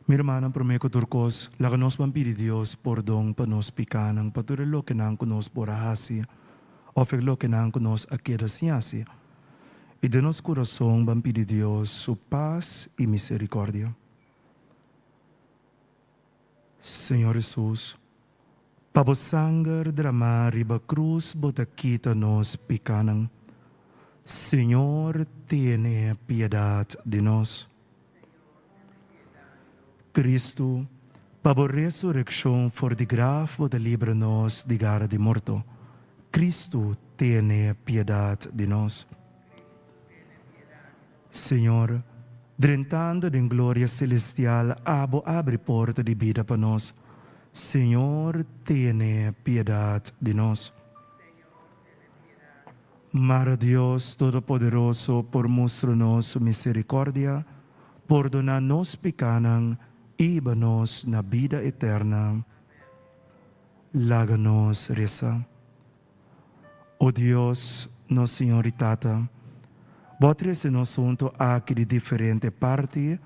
Mi rumannan, promé ku tur kos, laga nos ban pidi Dios pordon pa nos pikánan, pa tur e lokenan ku nos por a hasi. òf e lokenan ku nos a keda sin hasi. I den nos kurason ban pidi Dios su pas i miserikòrdia. Señor Hesus, pa bo sanger dramá riba krus bo ta kita nos pikánan. Señor tene piedat di nos. Kristu, pa bo resurekshon for di graf bo ta libra nos di gara di morto. Kristu tene piedat di nos. Señor, drentando den gloria selestial abo abri porta di bida pa nos. Señor tene piedat di nos. Mara Dios Todopoderoso por mustra nos su misericordia, pordona nos picanan y hiba nos na bida eterna. Laga nos reza. O Dios, nos Señor y Tata, Bo a trece nos hunto aki di diferente parti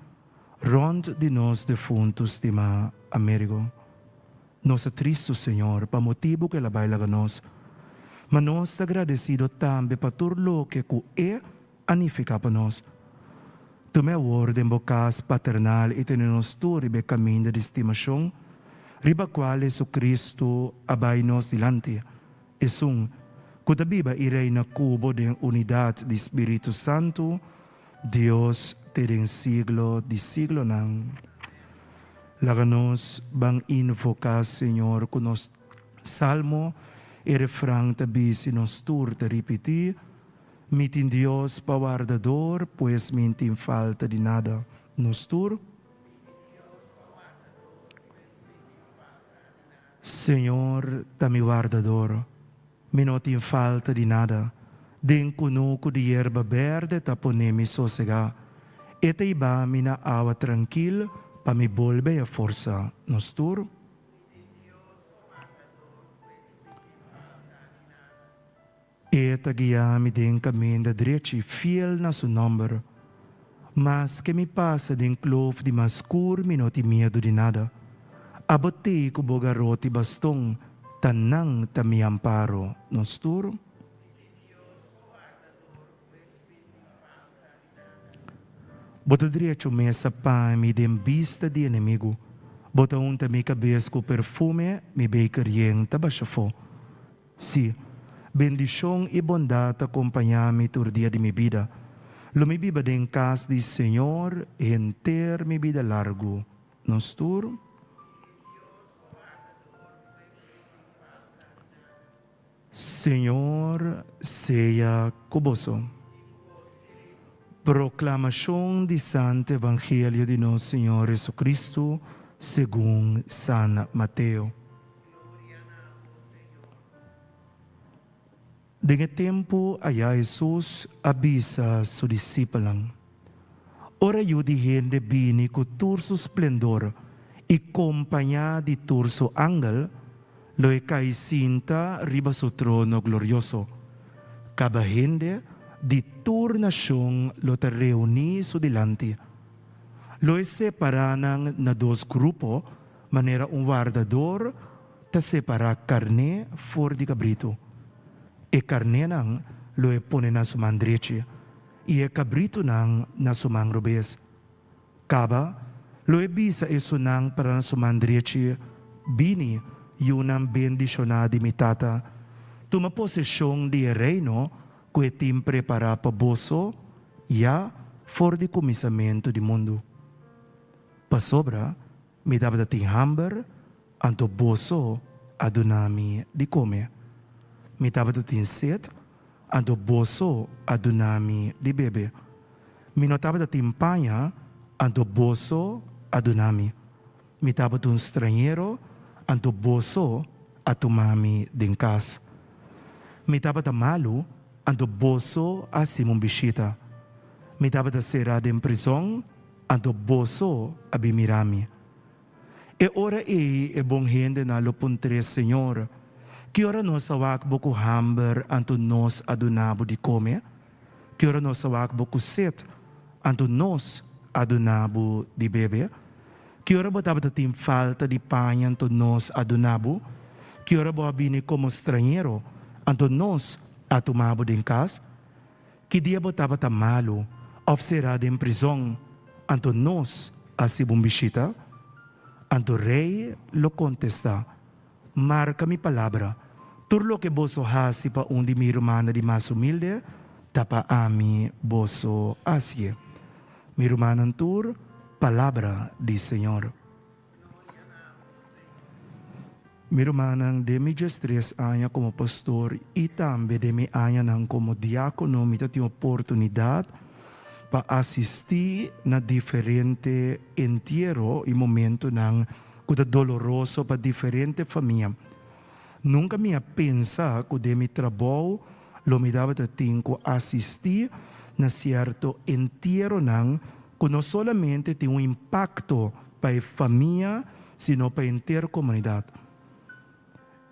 rond di nos defunto stima Amerigo. Nos ta tristu, Señor, pa motibu ku el a bai laga nos, ma nos ta gradesido tambe pa tur loke ku e a nifiká pa nos. Tuma e awor den bo kas paternal i tene nos tur riba e kaminda di stimashon riba kual Jesucristo a bai nos dilanti, esun ku ta biba i reina ku bo den unidat di Spiritu Santu, Dios te den siglo di siglonan. Laga nos ban invoká Señor ku nos salmo i refran ta bisi nos tur ta ripití, Mi tin Dios pa wardador, pues mi n'tin falta di nada. Nos tur. Señor ta mi wardador. Mi no tin falta di nada. Den kunuku di yerba berde ta pone mi sosegá. E ta hiba mi na awa trankil pa mi bolbe a forsa nos tur. E ta guia mi den kaminda drechi fiel na su nòmber. Maske mi pasa den kloof di mas skur mi no tin miedu di nada. Abo tei ku bo garoti baston ta nan ta mi amparo. Nos tur. Bo ta drecha un mesa pa mi den bista di enemigu. Bo ta unta mi kabes ku perfume, mi beker yen ta basha fo. Sí, bendishon i bondat ta kompañá mi tur dia di mi bida. Lo mi biba den kas di Señor henter mi bida largu. Nos tur. Señor sea ku boso. Proklamashon di Santu Evangelio di nos Señor Jesucristo segun San Mateo. Den e tempu ayá Hesus a bisa su disipelnan, Ora Yu di hende bini ku tur su splendor i kompañá di tur su angel, lo e kai sinta riba su trono glorioso. Kaba hende di tur nashon lo ta reuní su dilanti. Lo e separá nan na dos grupo Manera un wardador ta separá karné for di kabritu. E karnénan lo e pone na su man drechi i e kabritunan na su man robes. Kaba lo e bisa esunnan para na su man drechi, Bini, yunan bendishoná di mi Tata, tuma poseshon di e Reino ku e tin prepará pa boso ya for di kuminsamentu di mundu. Pasobra mi tabata tin hamber, anto boso a duna mi di kome. Mi tabata tin set, anto boso a duna mi di bebe. Mi no tabata tin paña, anto boso a duna mi. Mi tabata un strañero, anto boso a tuma mi den kas. Mi tabata malu, anto boso a hasi-mi un bishita. Mi tabata será den prizòn, Anto boso a bin mira mi. E ora ei e bon hendenan lo puntr'é, Señor, ki ora nos a wak bo ku hamber anto nos a duna bo di kome? Ki ora nos a wak bo ku set anto nos a duna bo di bebe? Ki ora bo tabata tin falta di paña anto nos a duna bo? Ki ora bo a bini komo strañero? Anto nos a tuma bo den kas? Ki dia bo tabata malu òf será den prizòn, anto nos a hasi bo un bishita? Anto rei lo kontestá, Marka mi palabra, tur loke boso hasi pa un di mi rumannan di mas humilde, ta pa ami boso hasié. Mi rumannan tur, palabra di Señor. Mi rumannan, den mi diestres aña komo pastor i tambe den mi añanan komo diákono mi ta tin oportunidat pa asistí na diferente entiero i momentunan ku ta doloroso pa diferente famia. Nunka mi a pensa ku den mi trabou lo mi tabata tin ku asistí na sierto entieronan ku no solamente tin un impakto pa e famia sino pa henter komunidat.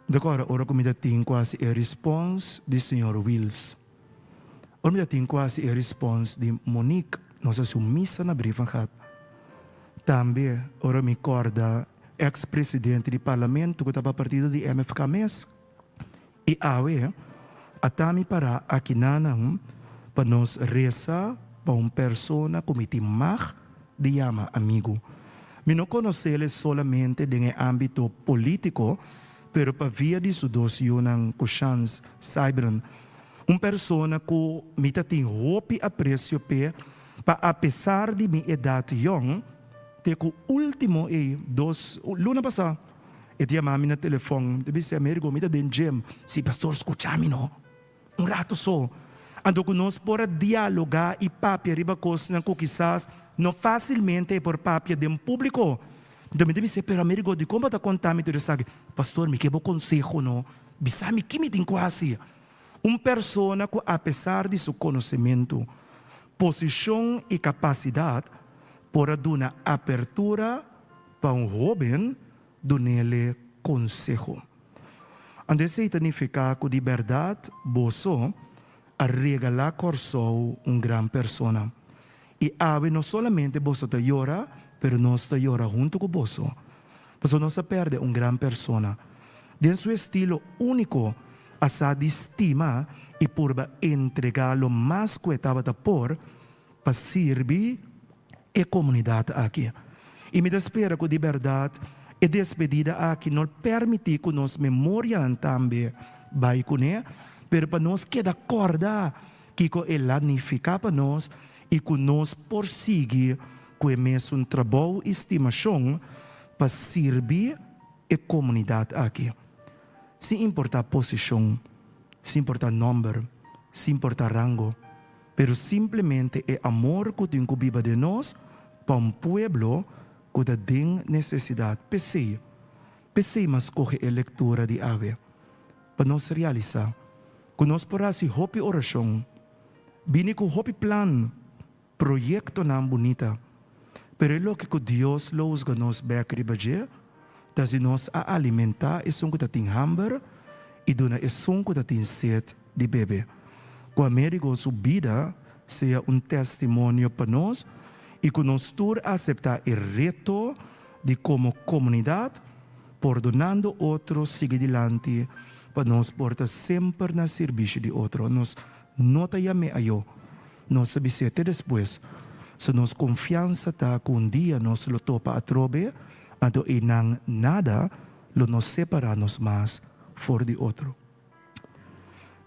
Mi ta kòrda ora ku mi ta tin ku hasi e rispòns di señor Wiels. Ora mi ta tin ku hasi e rispòns di Monique, nos hasi un misa na Brievengat. Tambe ora mi kòrda eks presidente di parlamento ku ta pa partido di MFK mes. I awe a ta mi pará akinanan pa nos resa pa un persona ku mi tin mag di yama amigu. Mi no konos'el solamente den e ámbito polítiko, pero pa via di su dos yunan ku Shans Sybren, un persona ku mi ta tin hopi apresio p'e pa apesar di mi edat yòn, te ku último ei dos luna pasá. E ta yama mi na telefòn, ta bisa, Amerigo, mi ta den gym. Si, pastor, skucha mi no. Un ratu so. Anto ku nos por a dialogá i papia riba kosnan ku kisas no fásilmente e por papia den públiko. Anto mi ta bisa, Pero Amerigo, dikon bo ta konta mi tur esaki? Pastor, mi ke bo konseho no. Bisa mi ki mi tin ku hasi. Un persona ku apesar di su konosementu, posishon i kapasidat por a duna apertura Pa un hóben dun'ele konseho. Anto esei ta nifiká ku di bèrdat boso a regalá Kòrsou un gran persona. I awe no solamente boso ta yora, pero nos ta yora huntu ku boso. Pasobra nos a pèrdè un gran persona. Den su estilo úniko a sa di stima i purba entregá lo mas ku e tabata por pa sirbi e komunidat aki. I mi ta spera ku di bèrdat e despedida aki no pèrmití ku nos memorianan tambe bai kuné, pero pa nos keda kòrda kiko el a nifiká pa nos i ku nos por sigui ku e mesun trabou i stimashon pa sirbi e komunidat aki. Sin importá posishon, sin importá nòmber, sin importá rango. Pero simplemente e amor ku tin ku biba den nos pa un pueblo ku ta den nesesidat. P'esei, p'esei m'a skohe e lektura di awe, pa nos realisá ku nos por hasi hopi orashon, bini ku hopi plan, proyektonan bunita, pero e loke ku Dios lo husga nos bèk riba dje ta si nos a alimentá esun ku ta tin hamber i duna esun ku ta tin set di bebe. Ku Amerigo su bida sea un testimonio pa nos i ku nos tur aseptá e reto di komo komunidat pordonando otro sigui dilanti pa nos por ta semper na sirbishi di otro. Nos no ta yam'é ayó, nos ta bis'é te despues. So nos konfiansa ta ku un dia nos lo topa atrobe, anto einan nada lo no separá nos mas for di otro.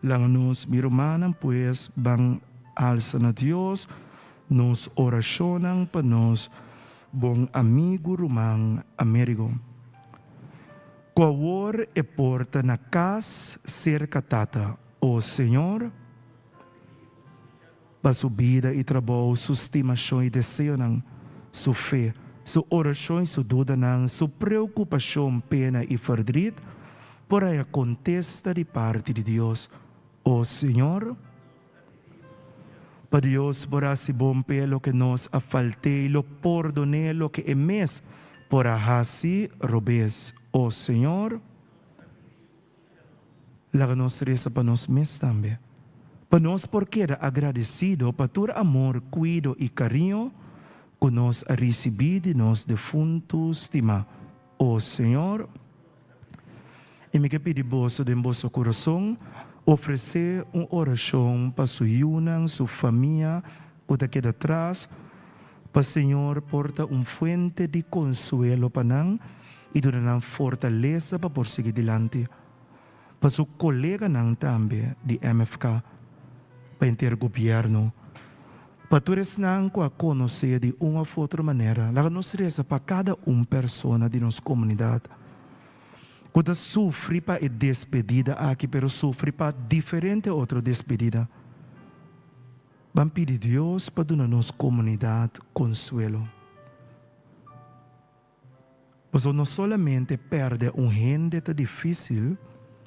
Laga nos, mi rumannan, pues ban alsa na Dios nos orashonnan pa nos bon amigu ruman Amerigo, ku awor e por ta na kas serka Tata, o Señor, pa su bida i trabou, su stimashon i deseonan, su fe, su orashon i su dudanan, su preokupashon, pena i ferdrit, por haña kontesta di parti di Dios. O Señor, pa Dios por hasi bon p'e loke nos a falt'é i lo pordon'é loke e mes por a hasi robes. O Señor. Laga nos resa pa nos mes tambe, pa nos por keda agradesido pa tur amor, kuido i kariño ku nos a risibí di nos defuntu stimá. O Señor, i mi ke pidi boso den boso kurason. Ofresé un orashon pa su yunan, su famia ku ta keda tras, pa Señor por ta un fuente di konsuelo pa nan i duna nan fortalesa pa por sigui dilanti. Pa su koleganan tambe di MFK, pa henter gobièrnu, pa tur esnan ku a konosé di un òf otro manera, laga nos resa pa kada un persona di nos komunidat ku ta sufri pa e despedida aki pero sufri pa diferente otro despedida. Ban pidi Dios pa duna nos komunidat konsuelo. Pasobra no solamente pèrdè un hende ta difísil,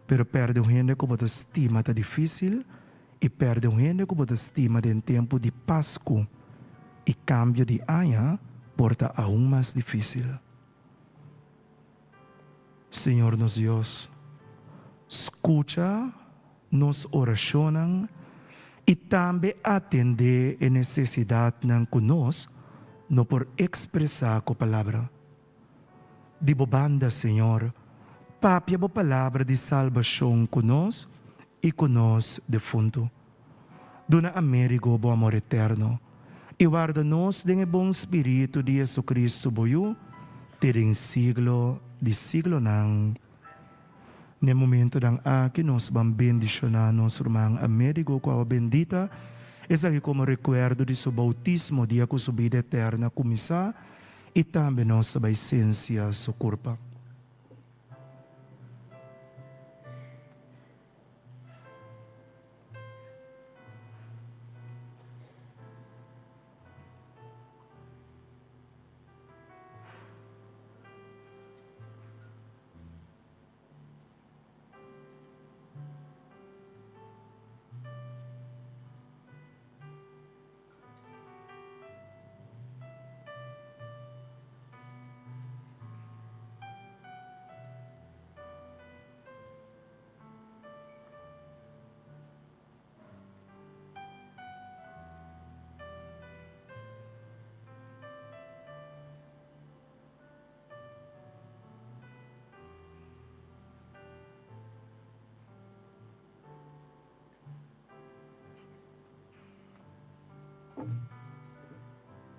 pero pèrdè un hende ku bo ta stima ta difísil, i pèrdè un hende ku bo ta stima den tempu di Pasku i kambio di aña por ta aun mas difísil. Señor nos Dios, skucha nos orashonnan i tambe atendé e nesesidatnan ku nos no por ekspresá ku palabra. Di bo banda, Señor, papia bo palabra di salbashon ku nos i ku nos defuntu. Duna Amerigo bo amor eterno i warda nos den e bon spiritu di Jesucristo bo Yu te den siglo di siglonan. N'e momentonan aki nos ban bendishoná nos ruman Amerigo ku awa bendita, esaki komo rekuerdo di su boutismo dia ku su bida eterna kuminsá i tambe nos ta bai sensia su kurpa.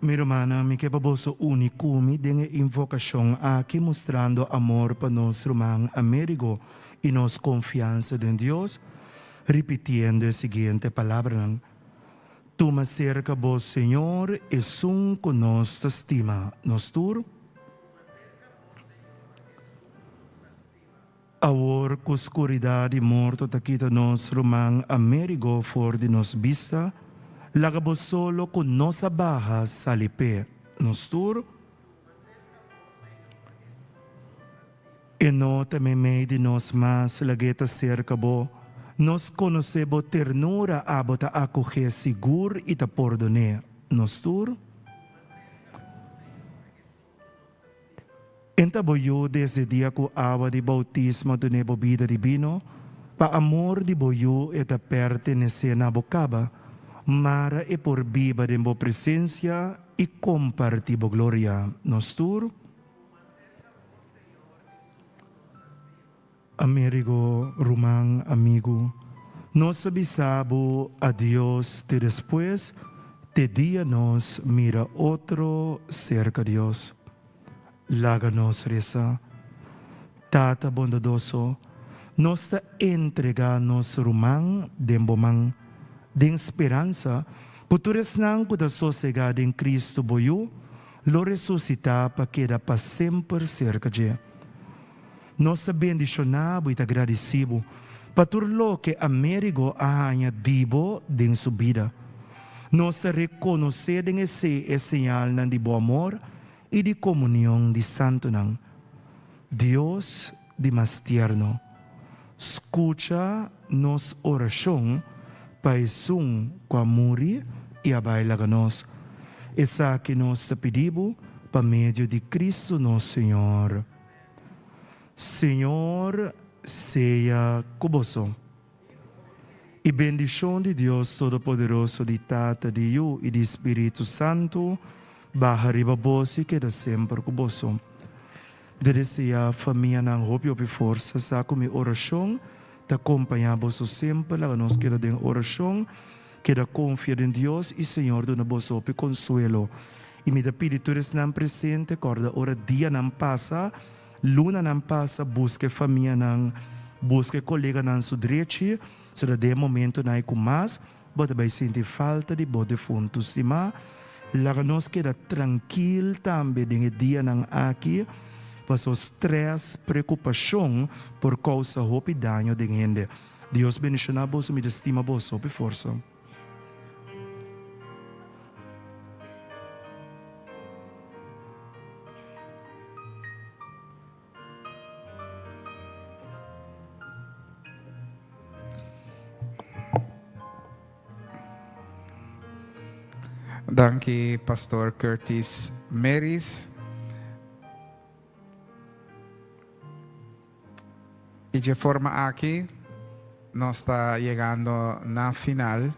Mi rumannan, mi ke pa boso uni ku mi den e invokashon aki mustrando amor pa nos ruman Amerigo i nos konfiansa den Dios, ripitiendo e siguiente palabranan, Tuma serka bo, Señor, esun ku nos ta stima, nos tur. Awor ku skuridat di morto ta kita nos ruman Amerigo for di nos bista, laga bo solo ku nos a baha sali p'e, nos tur. E no ta meimei di nos mas lag'é ta serka bo. Nos konosé bo ternura, abo ta akohé sigur i ta pordon'é, nos tur. En ta bo yu desde dia ku awa di boutismo dun'é bo bida dibino, pa amor di bo yu e ta pertenesé na bo kaba, mara e por biba den bo presensia i kompartí bo gloria. Nos tur. Amerigo, ruman, amigu, nos a bisa bo adios te despues, te dia nos mira otro serka Dios. Laga nos resa. Tata bondadoso, nos ta entrega nos ruman den bo man, den speransa ku tur esnan ku ta sosega den Kristu bo Yu lo resusitá pa keda pa semper serka dje. Nos ta bendishoná bo i ta gradisí bo pa tur loke Amerigo a haña di bo den su bida. Nos ta rekonosé den esei e señalnan di bo amor i di komunion di santunan. Dios di mas tierno, skucha nos orashon pa esun ku a muri i a bai laga nos. Esaki nos ta pidi bo pa medio di Kristu nos Señor. Señor sea ku boso. I bendishon di Dios Todopoderoso, di Tata, di Yu i di Spiritu Santu baha riba boso i keda semper ku boso. Mi ta desea famianan hopi hopi forsa, sa ku mi orashon. ta kompañá boso semper. Laga nos keda den orashon, keda konfia den Dios i Señor duna boso hopi konsuelo. I mi ta pidi tur esnan presente kòrda ora dianan pasa, lunanan pasa, buska e famianan, buska e koleganan su drechi, sodat den e momentonan ei ku mas bo ta bai sinti falta di bo defuntu stimá. Laga nos keda trankil tambe den e dianan aki, pasobra strès, preokupashon por kousa hopi daño den hende. Dios bendishoná boso, mi ta stima boso hopi forsa. Danki Pastor Curtis Meris. Y dje forma aki nos ta yegando na final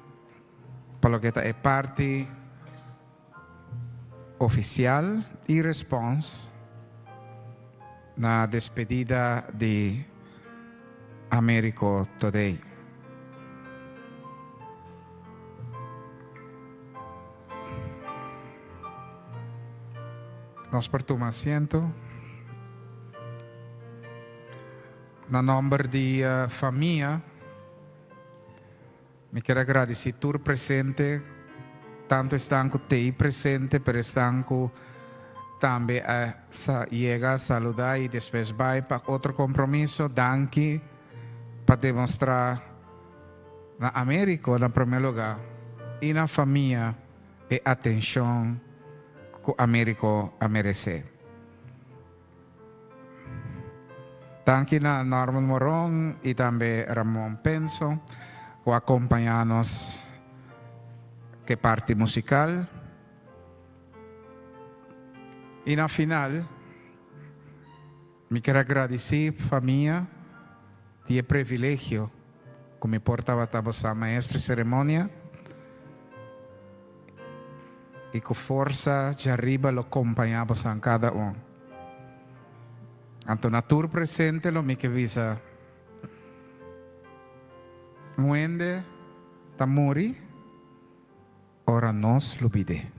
pa loke ta e parti oficial y respons na despedida di Americo Today. Nos por tuma asiento. Na nomber di famia, mi kier a gradici tur presente, tanto esnan cu t'ey presente, pero esnan cu tambe a yega a saluda y despues bay pa otro compromiso. Danki pa demostra na Americo na prome lugar y na famia e atencion cu Americo a merece. Danki na Norman Moron y tambe Ramon Penso cu a acompaña nos cu e parti musical. Y na final mi kier a gradici famia di e privilegio cu mi por tabata bosa maestro ceremonia y cu forsa djariba lo compaña bosan cada un. Anto na tur presente lo mi ke bisa, Un hende ta muri ora nos lubid'é.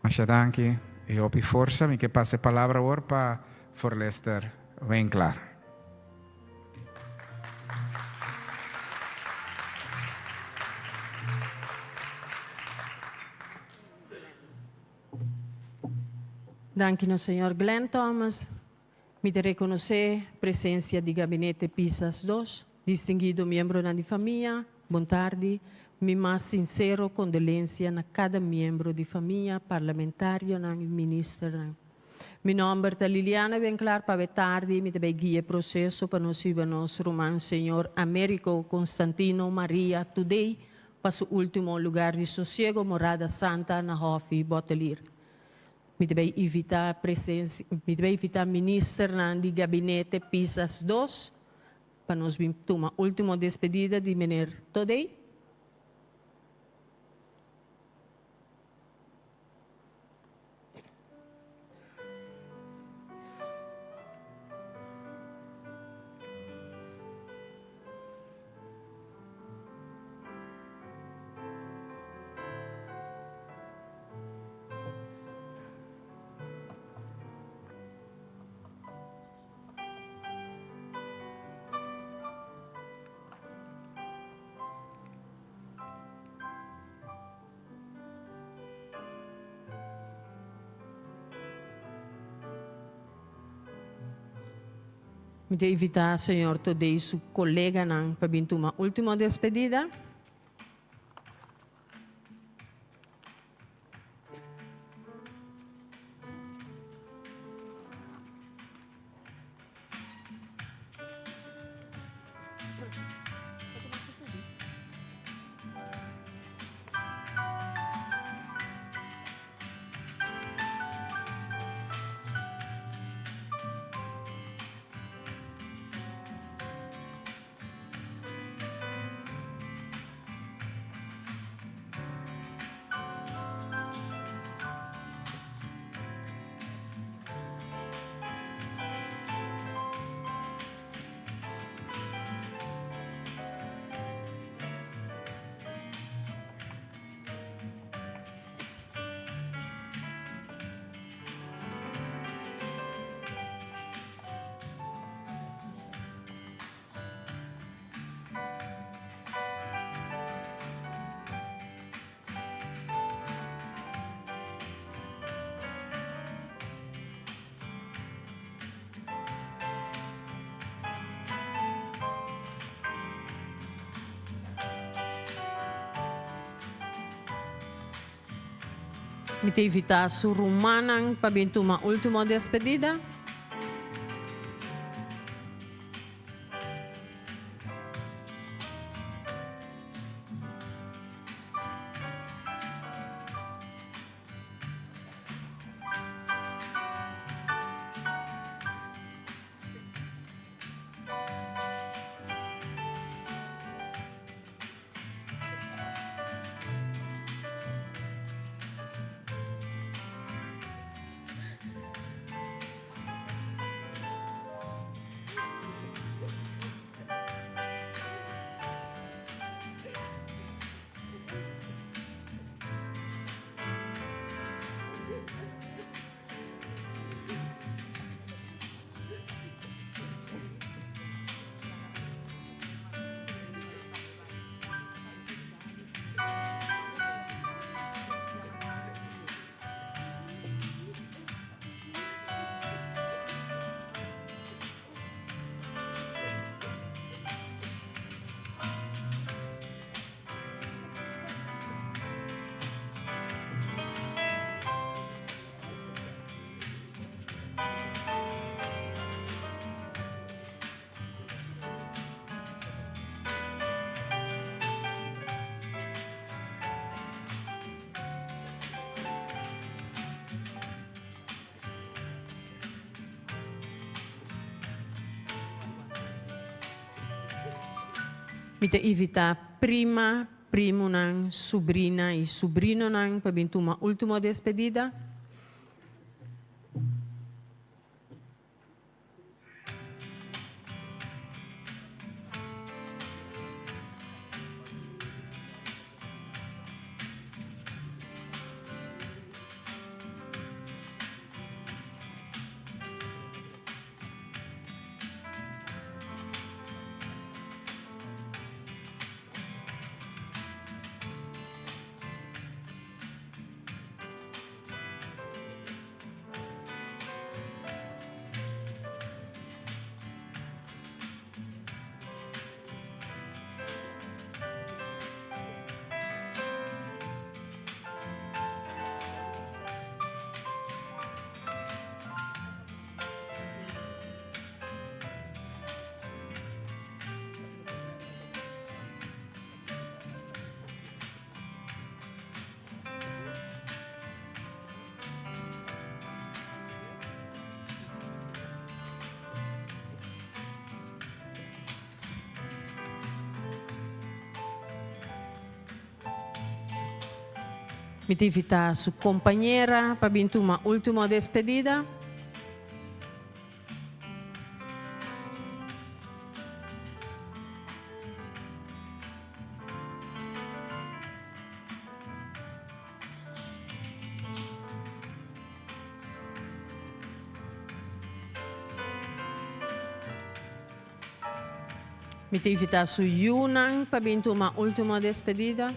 Masha danki y hopi forsa. Mi ke pasa e palabra awor pa Forlester Winklaar. Danki nos señor Glenn Thomas. Mi ta rekonosé presensia di Gabinete Pisas dos, distinguido miembronan di famia, bon tardi. Mi mas sinsero kondolensia na kada miembro di famia, parlamentarionan i ministernan. Mi nòmber ta Liliana Winklaar, pawe tardi mi ta bai guia e proseso pa nos hiba nos ruman señor Americo Constantino Maria Today pa su ultimo lugar di sosiego Morada Santa na Hòfi Bottelier. Mi ta bay invita presencia, mi ta bay invita ministernan di Gabinete Pisas dos pa nos bin tuma ultimo despedida di meneer Todey. Mi ta invitá señor Todey su koleganan pa bin tuma último despedida. Mi ta invitá su rumannan pa bin tuma último despedida. Mi ta invitá prima, primonan, subrina i subrinonan pa bin tuma último despedida. Mi ta invitá su kompañera pa bin tuma último despedida. Mi ta invitá su yunan pa bin tuma último despedida.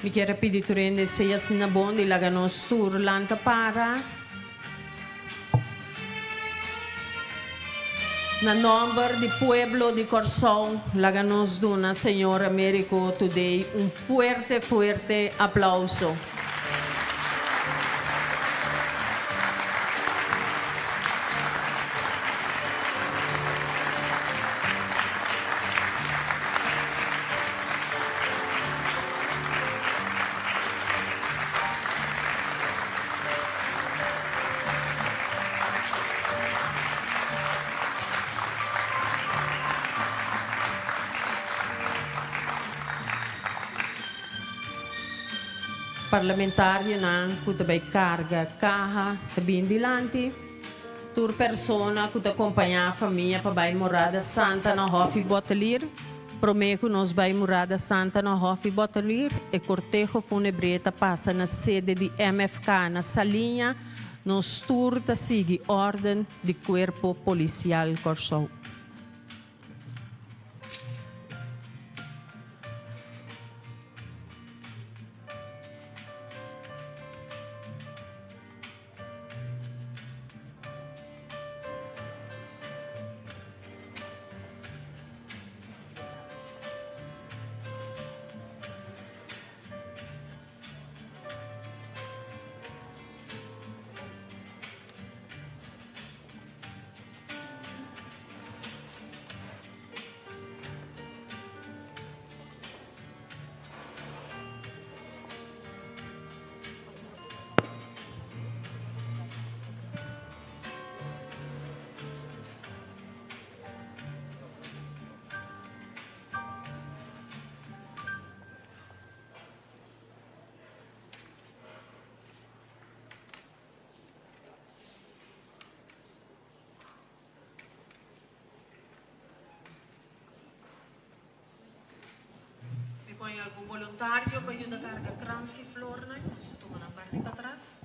Mi kier a pidi tur hende sea asina bon di laga nos tur lanta para. Na nòmber di pueblo di Kòrsou, laga nos duna señor Americo Thodé un fuerte fuerte aplauso. Parlamentarionan ku ta bai karga kaha ta bin dilanti. Tur persona ku ta kompañá famia pa bai Morada Santa na Hòfi Bòtelir. Promé ku nos bai Morada Santa na Hòfi Bòtelir, e korteho fúnebre ta pasa na sede di MFK na Saliña. Nos tur ta sigui órden di Kuerpo Polisial Kòrsou. Mi pone algun boluntario pa yuda karga krans i flornan. Nos ta tuma nan parti patras.